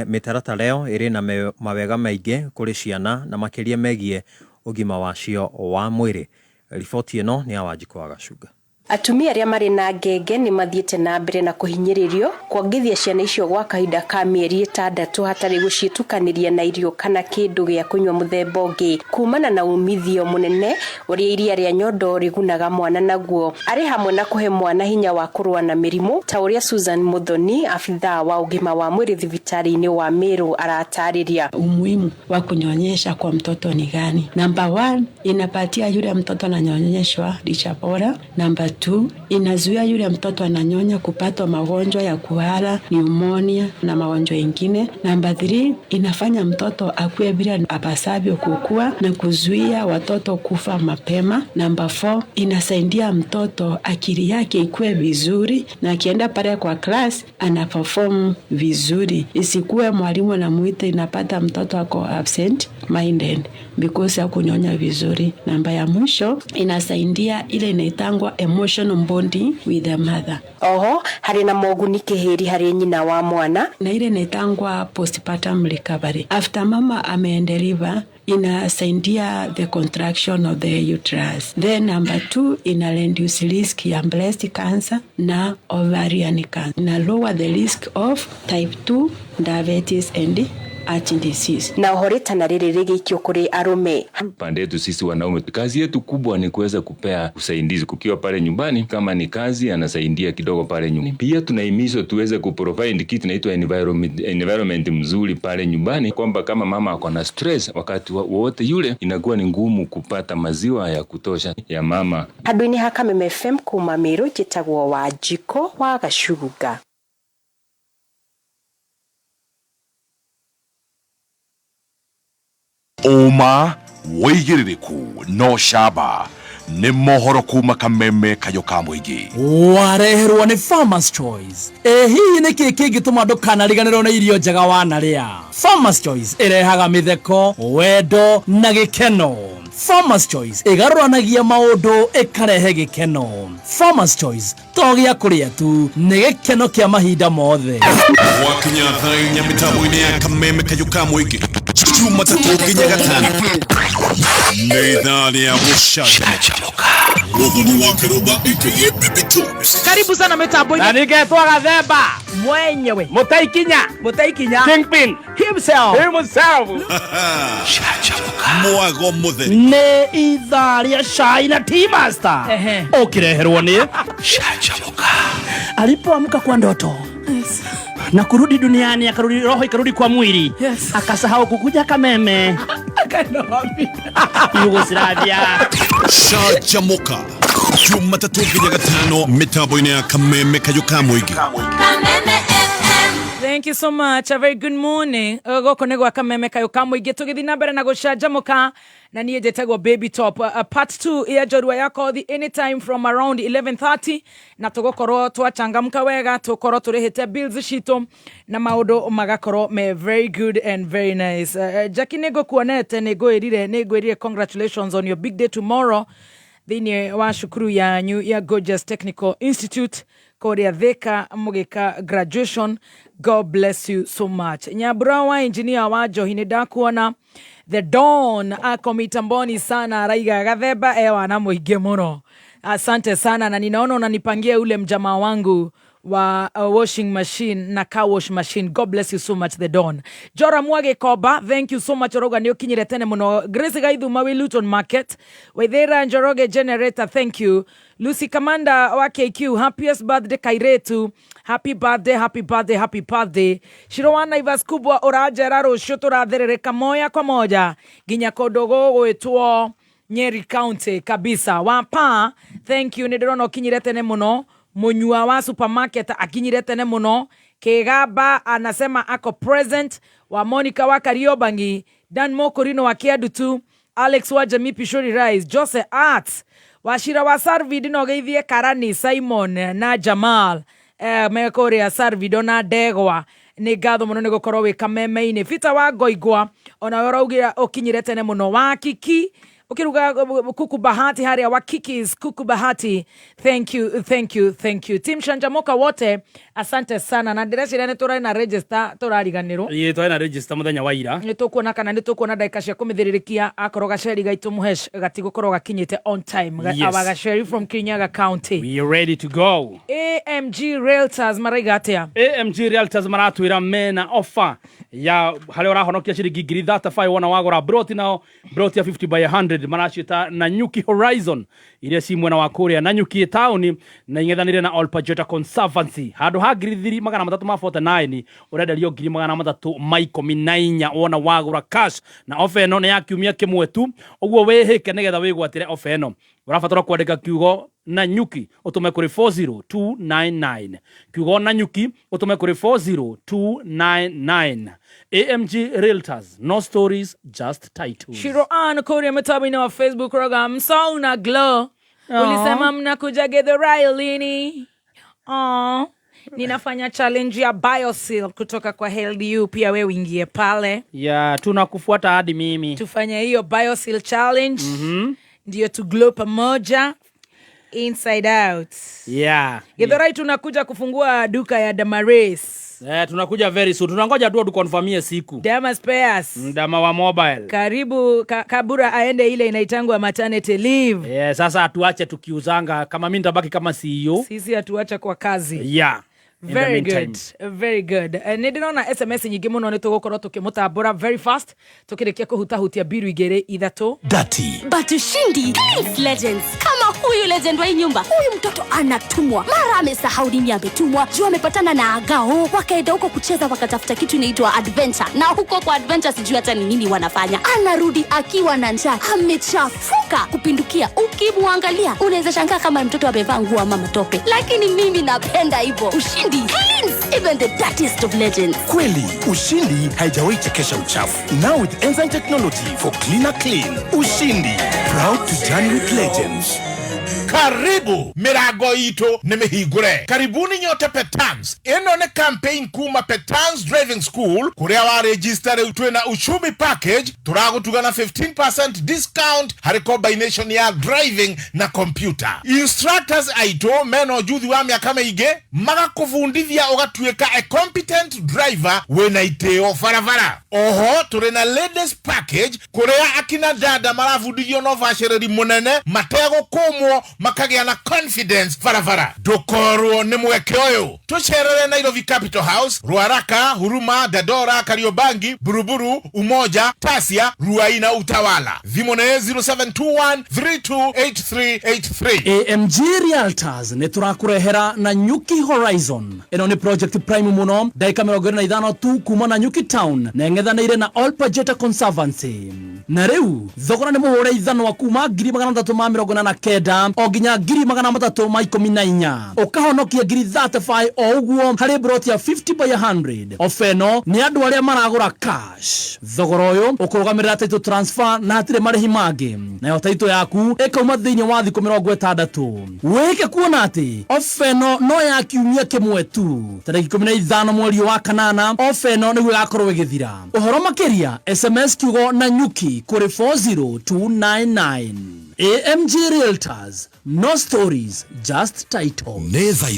S25: mĩtaratara ĩyo ĩrĩ na mawega maingĩ kũrĩ ciana na makĩria megiĩ ũgima wacio wa mwĩrĩ. Riboti ĩno nĩ ya Wanjikũ wa Gacunga.
S3: Atumia arĩa marĩ na ngenge nĩ mathiĩte na mbere na kũhinyĩrĩrio kuongithia ciana icio gwa kahinda ka mĩeri 6 hatarĩ gũciĩtukanĩria na irio kana kĩndũ gĩa kũnyua mũthemba ũngĩ, kumana na umithio mũnene ũrĩa iria rĩa nyondo rĩgunaga mwana naguo, arĩ hamwe na kũhe mwana hinya wa kũrũa na mĩrimũ, ta ũrĩa Susan Muthoni, afithaa wa ũgima wa mwĩrĩ thibitarĩ-inĩ wa Meru, aratarĩria.
S4: Umuhimu wa kunyonyesha kwa mtoto ni gani? Namba 1, inapatia yule mtoto ananyonyeshwa lishe bora. Namba 2, inazuia yule mtoto ananyonya kupata magonjwa ya kuhara, pneumonia na magonjwa mengine. Namba 3, inafanya mtoto akue bila apasavyo kukua na kuzuia watoto kufa mapema. Namba 4, inasaidia mtoto akili yake ikue vizuri na akienda pale kwa class ana perform vizuri. Isikuwe mwalimu anamuita inapata mtoto ako absent minded because ya kunyonya vizuri. Namba ya mwisho, inasaidia ile inaitangwa emotional bonding with the mother.
S3: Oho, harĩ na moguni kĩhĩri harĩ nyina wa mwana
S4: na ile inaitangwa postpartum recovery. After mama amedeliver, inasaidia the contraction of the uterus. Then number 2, ina reduce risk ya breast cancer na ovarian cancer. Ina lower the risk of type 2 diabetes and heart disease.
S3: Na ohoretana rĩrĩ rĩgĩikio kũrĩ arũme.
S7: Pande yetu sisi wanaume, kazi yetu kubwa ni kuweza kupea usaidizi kukiwa pale nyumbani. Kama ni kazi anasaidia kidogo pale nyumbani. Pia tunahimizwa tuweze kuprovide kitu inaitwa environment mzuri pale nyumbani, kwamba kama mama ako na stress wakati wote yule, inakuwa ni ngumu kupata maziwa ya kutosha ya mama.
S3: Handũ-inĩ ha Kameme FM kuma Meru, njĩtagwo Wanjikũ wa Gacunga.
S1: Ũma wĩigĩrĩrĩku no camba nĩ mohoro kuma Kameme kayũ ka mũingĩ.
S9: Wareherwo nĩ Farmers Choice. Ĩ hihi nĩ kĩĩ kĩngĩtũma ndũkanariganĩrwo nĩ irio njega wanarĩa? Farmers Choice ĩrehaga mĩtheko, wendo na gĩkeno. Farmers Choice ĩgarũranagia maũndũ ĩkarehe gĩkeno. Farmers Choice to gĩa kũrĩa tu, nĩ gĩkeno kĩa mahinda mothe.
S1: Gwakinya thaa 4 mĩtambo-inĩ ya Kameme kayũ ka mũingĩ, Jumatatũ nginya Gatano nĩ ithaa rĩa gũcanjamũka. Muthoni wa Kĩrũmba aka Baby Jones.
S10: Karibu sana mitambo-inĩ.
S19: Na ningetwo Gathemba
S10: mwenyewe,
S19: Mũtaikinya Kingpin
S10: himself.
S1: Mwago mũtheri
S19: nĩ ithaa rĩa cai na tea master ũkĩreherwo nĩ Canjamũka. Alipoamka kwa ndoto na kurudi duniani, akarudi roho ikarudi kwa mwili, akasahau kukuja Kameme.
S10: Akaenda wapi?
S19: Yugoslavia.
S1: Canjamũka.
S5: Jumatatũ nginya gatano mĩtambo-inĩ ya Kameme Kayũ ka Mũingĩ.
S14: Kameme FM.
S10: Thank you so much. A very good morning. Gũkũ nĩ gwa Kameme Kayũ ka Mũingĩ tũgĩthiĩ na mbere na gũcanjamũka na niĩ njĩtagwo Baby Top. Part 2 ya njorua ya kothi anytime from around 11:30 na tũgũkorwo twachangamka wega, tũkorwo tũrĩhĩte bills citũ na maũndũ magakorwo me very good and very nice. Jackie, nĩ ngũkuonete, nĩ ngwĩrire congratulations on your big day tomorrow thĩinĩ wa cukuru yanyu ya Gorgeous Technical Institute kũrĩa Thika mũgĩka graduation. God bless you so much. Nyambura wa engineer wa Njohi, nĩ ndakuona. The Don ako mitamboni sana, araiga gathemba ewa na mũingĩ mũno. Asante sana, na ninaona unanipangia ule mjamaa wangu wa washing machine na car wash machine. God bless you so much, The Don. Jora Mwagĩkomba, thank you so much, ũrauga nĩ ũkinyire tene mũno. Grace Gaithuma wi Luton Market. Waithĩra Njoroge Generator, thank you. Lucy Kamanda wa KQ, happiest birthday kairetu. Happy birthday, happy birthday, happy birthday. Shiro wa Naivas kubwa, ũranjera rũciũ tũratherereka moya kwa moja nginya kũndũ gũgwĩtwo Nyeri County kabisa. Wapa, thank you, nĩ ndĩrona ũkinyire tene mũno. Munyua wa supermarket akinyire tene mũno. Kigamba anasema ako present. Wa Monica wa Kariobangi, Dan Mokorino wa Kiadutu, Alex wa Jamii Pishori Rice, Jose Arts Wachira wa Sarvid, no geithie Karani Simon na Jamal mekũrĩa Sarvid ona Ndegwa. Nĩ ngatho mũno nĩ gũkorwo wĩ kameme-inĩ. Peter wa Ngoingwa, onawe ũraugire ũkinyire tene mũno. Wa Kiki ukiruga kuku Bahati harĩa wa Kikis kuku Bahati, thank you, thank you, thank you. Team Shanjamoka wote, asante sana, na ndĩreciria nĩ tũrarĩ na register tũrariganĩrwo.
S19: Ĩĩ, twarĩ na register mũthenya wa ira.
S10: Nĩ tũkuona kana nĩ tũkuona ndagĩka cia kũmĩthĩrĩrĩkia akorwo gaceri gaitũ mũhesh gatigũkorwo gakinyĩte on time.
S19: Yes.
S10: Our gaceri from Kirinyaga County.
S19: We are ready to go.
S10: AMG Realtors maraiga atĩa?
S19: AMG Realtors maratwĩra mena offer ya harĩa ũrahonokia ciringi 35,000 wona wagũra broti. Nao broti ya 50 by 100 maraciĩta Nanyuki Horizon, iria ci mwena wa kũrĩa Nanyuki taũni na ing'ethanĩire na Olpajeta Conservancy. Handũ ha 3,349 ũrenderio 314,000 wona wagũra cash, na offer ĩno nĩ ya kiumia kĩmwe tu. Ũguo wĩhĩke nĩgetha wĩgwatĩre offer ĩno, ũrabatara kwandĩka kiugo Nanyuki ũtũme kũrĩ 40299. Kiugo Nanyuki ũtũme kũrĩ 40299. AMG Realtors, no stories, just titles.
S10: Shiro Ann kũrĩa mĩtambo-inĩ wa Facebook roga msauna glow.
S19: Aw.
S10: Ulisema mnakuja Githurai lini? Aw. Ninafanya challenge ya Biosil kutoka kwa Healthy, pia we uingie pale.
S19: Ya tunakufuata hadi mimi.
S10: Tufanye hiyo Biosil challenge. Ndio tu glow pamoja inside out. Githurai tunakuja kufungua duka ya Damaris.
S19: Eh, tunakuja very soon, tunangoja tu tukonfamie siku.
S10: Dama Spares.
S19: Ndama wa mobile.
S10: Karibu Kabura aende ile inaitangwa maternity leave.
S19: Yeah, sasa atuache tukiuzanga kama mi nitabaki kama CEO.
S10: Sisi atuacha kwa kazi.
S19: Yeah. In the
S10: Very
S19: meantime.
S10: good, very good. Nĩ ndĩrona SMS nyingĩ mũno, nĩ tũgũkorwo tũkĩmũtambũra very fast tũkĩrĩkia kũhutahutia mbiru igĩrĩ ithatũ.
S5: Dati.
S6: But Ushindi cleans legends kama huyu legend wa hii nyumba. Huyu mtoto anatumwa mara amesahau nini ametumwa, juu amepatana na agao, wakaenda huko kucheza, wakatafuta kitu inaitwa adventure, na huko kwa adventure sijui hata ni nini wanafanya. Anarudi akiwa na njaa, amechafuka kupindukia. Ukimwangalia unaweza shangaa kama mtoto amevaa nguo ama matope, lakini mimi napenda hivyo. Ushindi cleans even the dirtiest of legends.
S5: Kweli, Ushindi haijawahi chekesha uchafu. Now with enzyme technology for cleaner clean. Ushindi, proud to journey with legends.
S13: Karibu, mirango itũ nĩ mĩhingũre. Karibuni nyote Petans. Ĩno nĩ campaign kuma Petans Driving School, kũrĩa wa register rĩu twĩna uchumi package, tũragũtuga na 15% discount harĩ combination ya driving na computer. Instructors aitũ mena ũjuthi wa mĩaka mĩingĩ, magakũbundithia ũgatuĩka a competent driver wĩna itĩo barabara. Oho tũrĩ na ladies package, kũrĩa akina dada marabundithio na ũbacĩrĩri mũnene mategũkũmwo, makagĩa na confidence barabara. Ndũkorwo nĩ mweke ũyũ. Tũcerere Nairobi Capital House, Ruaraka, Huruma, Dandora, Kariobangi, Buruburu, Umoja, Tasia, Ruai na Utawala. Thimũ nĩ 0721 328383.
S9: AMG Realtors nĩ tũrakũrehera Nanyuki Horizon. Ĩno nĩ project prime mũno, ndagĩka 25 tu kuma Nanyuki town na ĩng'ethanĩire na Olpajeta Conservancy. Na rĩu thogora nĩ mũhũre ithanwa kuma 389,000 o nginya 314,000, ũkahonokia 35,000 o ũguo harĩ broti ya 50 by 100. Ofa ĩno nĩ andũ arĩa maragũra cash. Thogora ũyũ ũkũrũgamĩrĩra title transfer na hatirĩ marĩhi mangĩ, nayo title yaku ĩkauma thĩinĩ wa thikũ 60. Wĩke kuona atĩ ofa ĩno no ya kiumia kĩmwe tu, tarĩki 15 mweri wa kanana. Ofa ĩno nĩguo ĩgakorwo ĩgĩthira. Ũhoro makĩria, SMS kiugo na nyuki kũrĩ 40299. AMG Realtors, no stories, just title.
S1: Nĩ thaa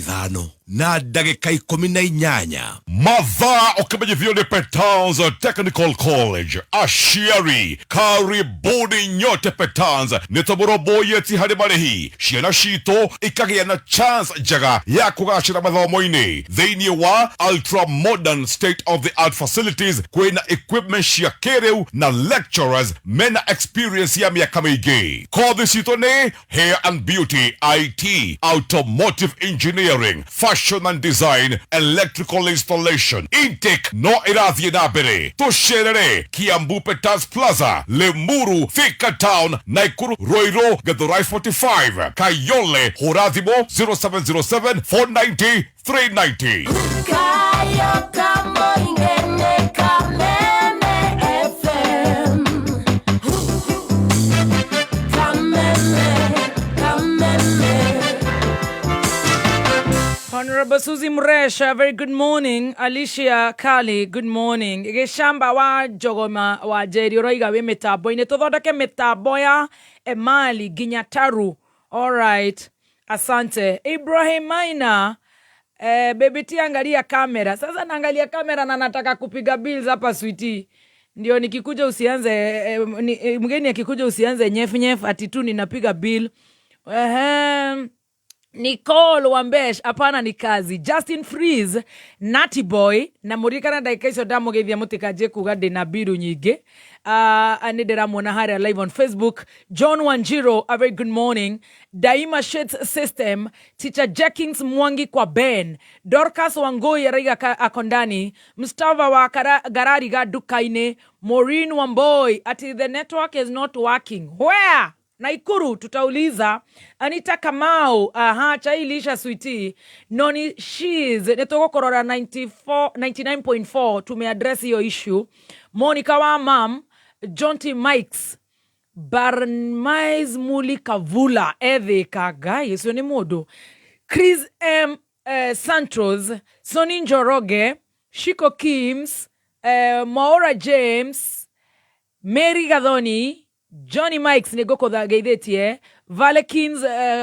S1: 5:18. Mathaa ũkĩmenyithio nĩ Petans Technical College. Aciari, karibuni nyote Petans. Nĩ tũmũrũmbũyĩti harĩ marĩhi, ciana citũ ikagĩa na chance njega ya kũgacĩra mathomo-inĩ thĩinĩ wa ultra modern state of the art facilities. Kwĩna equipment cia kĩrĩu na lecturers mena experience ya mĩaka mĩingĩ. Kothi citũ nĩ hair and beauty, IT, automotive engineering, fashion and design, electrical installation. Intake no ĩrathiĩ na mbere. Tũcerere Kiambu, Petans Plaza, Limuru, Thika Town, Naikuru, Ruiru, Githurai 45, Kayole. Hũra thimũ 0707 490 390.
S14: Kayo kamoingene Kameme FM. Kameme, Kameme.
S10: Honorable Susie Muresha, very good morning. Alicia Kali, good morning. Gĩcamba wa Njogoma wa Njeri ũroiga wĩ mĩtambo-inĩ, tũthondeke mĩtambo ya Emali nginya Taru. All right. Asante. Ibrahim Maina, baby T, angalia kamera. Sasa naangalia kamera na nataka kupiga bills hapa, sweetie. Ndio nikikuja usianze mgeni akikuja usianze nyef nyef ati tu ninapiga bill. Ehem. Nicole Wambesh, hapana, ni kazi. Justin Freeze, Natty Boy, na mũririkana ndagĩka icio ndamũgeithia mũtikanjie kuga ndĩna mbiru nyingĩ. Nĩ ndĩramuona harĩa live on Facebook. John Wanjiro, a very good morning. Daima Shades System, Teacher Jenkins Mwangi kwa Ben, Dorcas Wangoi araiga akondani, Mustafa wa Garari ga dukaine, Maureen Wamboi, ati the network is not working. Where? Naikuru tutauliza. Anita Kamau, aha, chailisha sweetie. Noni Shiz, nĩ tũgũkũrora 94 99.4, tumeaddress hiyo issue. Monica wa mam, Jonty Mikes, Barmais Muli Kavula, Ethika Ngai, ũcio nĩ mũndũ. Chris M Santos, Soni Njoroge, Shiko Kims, Maura James, Mary Gathoni, Johnny Mikes, nĩ ngũkũgeithĩtie, Valekins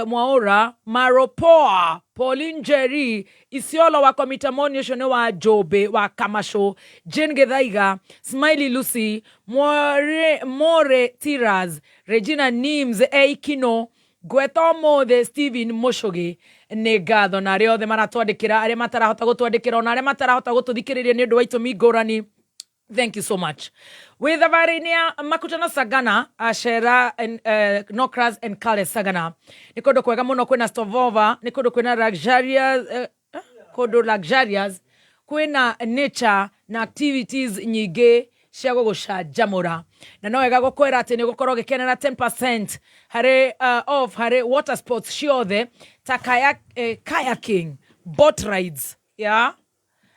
S10: Mwaura, Maropoa, Pauline Jerry, Isiolo wa Komitamoni, ũcio nĩ wa Njũmbĩ wa Kamasho, Jane Githaiga, Smiley Lucy, More, More Tiras, Regina Nims, Eikino, Gweta ũmũthĩ Stephen Mũcũgĩ. Nĩ ngatho na arĩa othe maratwandĩkĩra, arĩa matarahota gũtwandĩkĩra, ona arĩa matarahota gũtũthikĩrĩria nĩ ũndũ wa itũmi ngũrani. Thank you so much. Wĩ thabarĩ-inĩ ya Makutano Sagana, Ashera and Nokras and Kale Sagana, nĩ kũndũ kwega mũno, kwĩna Stovova, nĩ kũndũ kwĩna luxurious, kũndũ luxurious, kwĩna nature na activities nyingĩ cia gũgũcanjamũra. Na no wega gũkwĩra atĩ nĩ ũgũkorwo ũgĩkenera 10% harĩ off harĩ water sports ciothe ta kayaking, boat rides, yeah?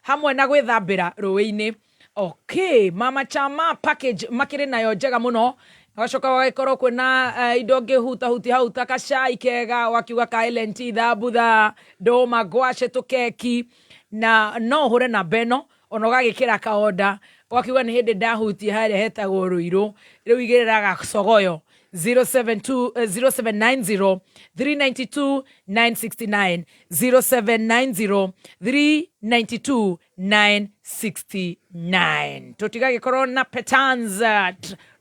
S10: Hamwe na gwĩthambĩra rũĩ-inĩ. Okay, mama chama package makĩrĩ nayo njega mũno. Gacoka gagĩkorwo kwĩna indo ngĩhutahuti hau ta kacai kega wakiuga ka LNT, thambutha, ndũma, ngwacĩ, tũkeki, na no ũhũre namba ĩno ona ũgagĩkĩra kaonda wakiuga nĩ hĩndĩ ndahutia harĩa hetagwo Rũirũ. Rĩu igĩrĩra gacogoyo 072 0790 392 969, 0790 392 969. Tũtigagĩkorwo na Petans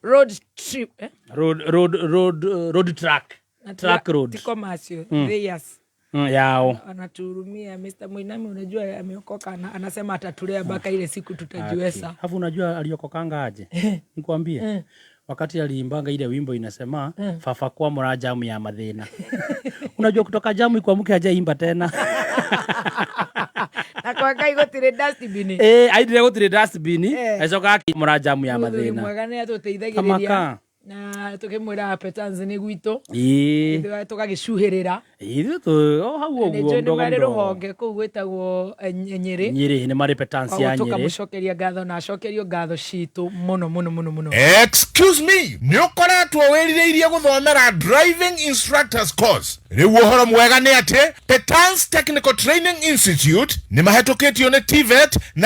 S10: road trip, eh?
S19: Road track. Track road.
S10: Tiko macio. Yes.
S19: Yao.
S10: Anatuhurumia Mr. Muinami, unajua ameokoka, anasema atatulea mpaka ile siku tutajiweza.
S19: Hafu unajua aliokokanga aje? Nikwambie. Wakati aliimbanga ile wimbo inasema fafa kwa mura jamu ya mathina. Unajua kutoka jamu ikuamke hajaimba tena.
S10: Na Kwa Ngai gũtirĩ dustbin.
S19: Ĩĩ, aindire gũtirĩ dustbin.
S10: Eh.
S19: Agĩcoka akĩmũra jamu ya
S10: Mũthuri
S19: mathĩna.
S10: mwega nĩ atũteithagĩrĩria
S19: Kamaka.
S10: na tũkĩmwĩra Petans nĩ gwitũ.
S19: Ĩĩ.
S10: Tũgagĩcuhĩrĩra.
S19: Ithuĩ tũ o hau
S10: Nĩ
S19: ũguo
S10: njũĩ nĩ
S19: mdogo
S10: marĩ
S19: mdogo.
S10: rũhonge kũu gwĩtagwo eh, Nyĩrĩ.
S19: Nyĩrĩ nĩ marĩ Petans
S10: Koguo
S19: ya Nyĩrĩ.
S10: tũkamũcokeria ngatho na acokerio ngatho citũ mũno mũno mũno mũno.
S13: Excuse me, nĩ ũkoretwo wĩrirĩirie gũthomera driving instructors course. Rĩu ũhoro mwega nĩ atĩ Petans Technical Training Institute nĩ mahetũkĩtio nĩ TVET na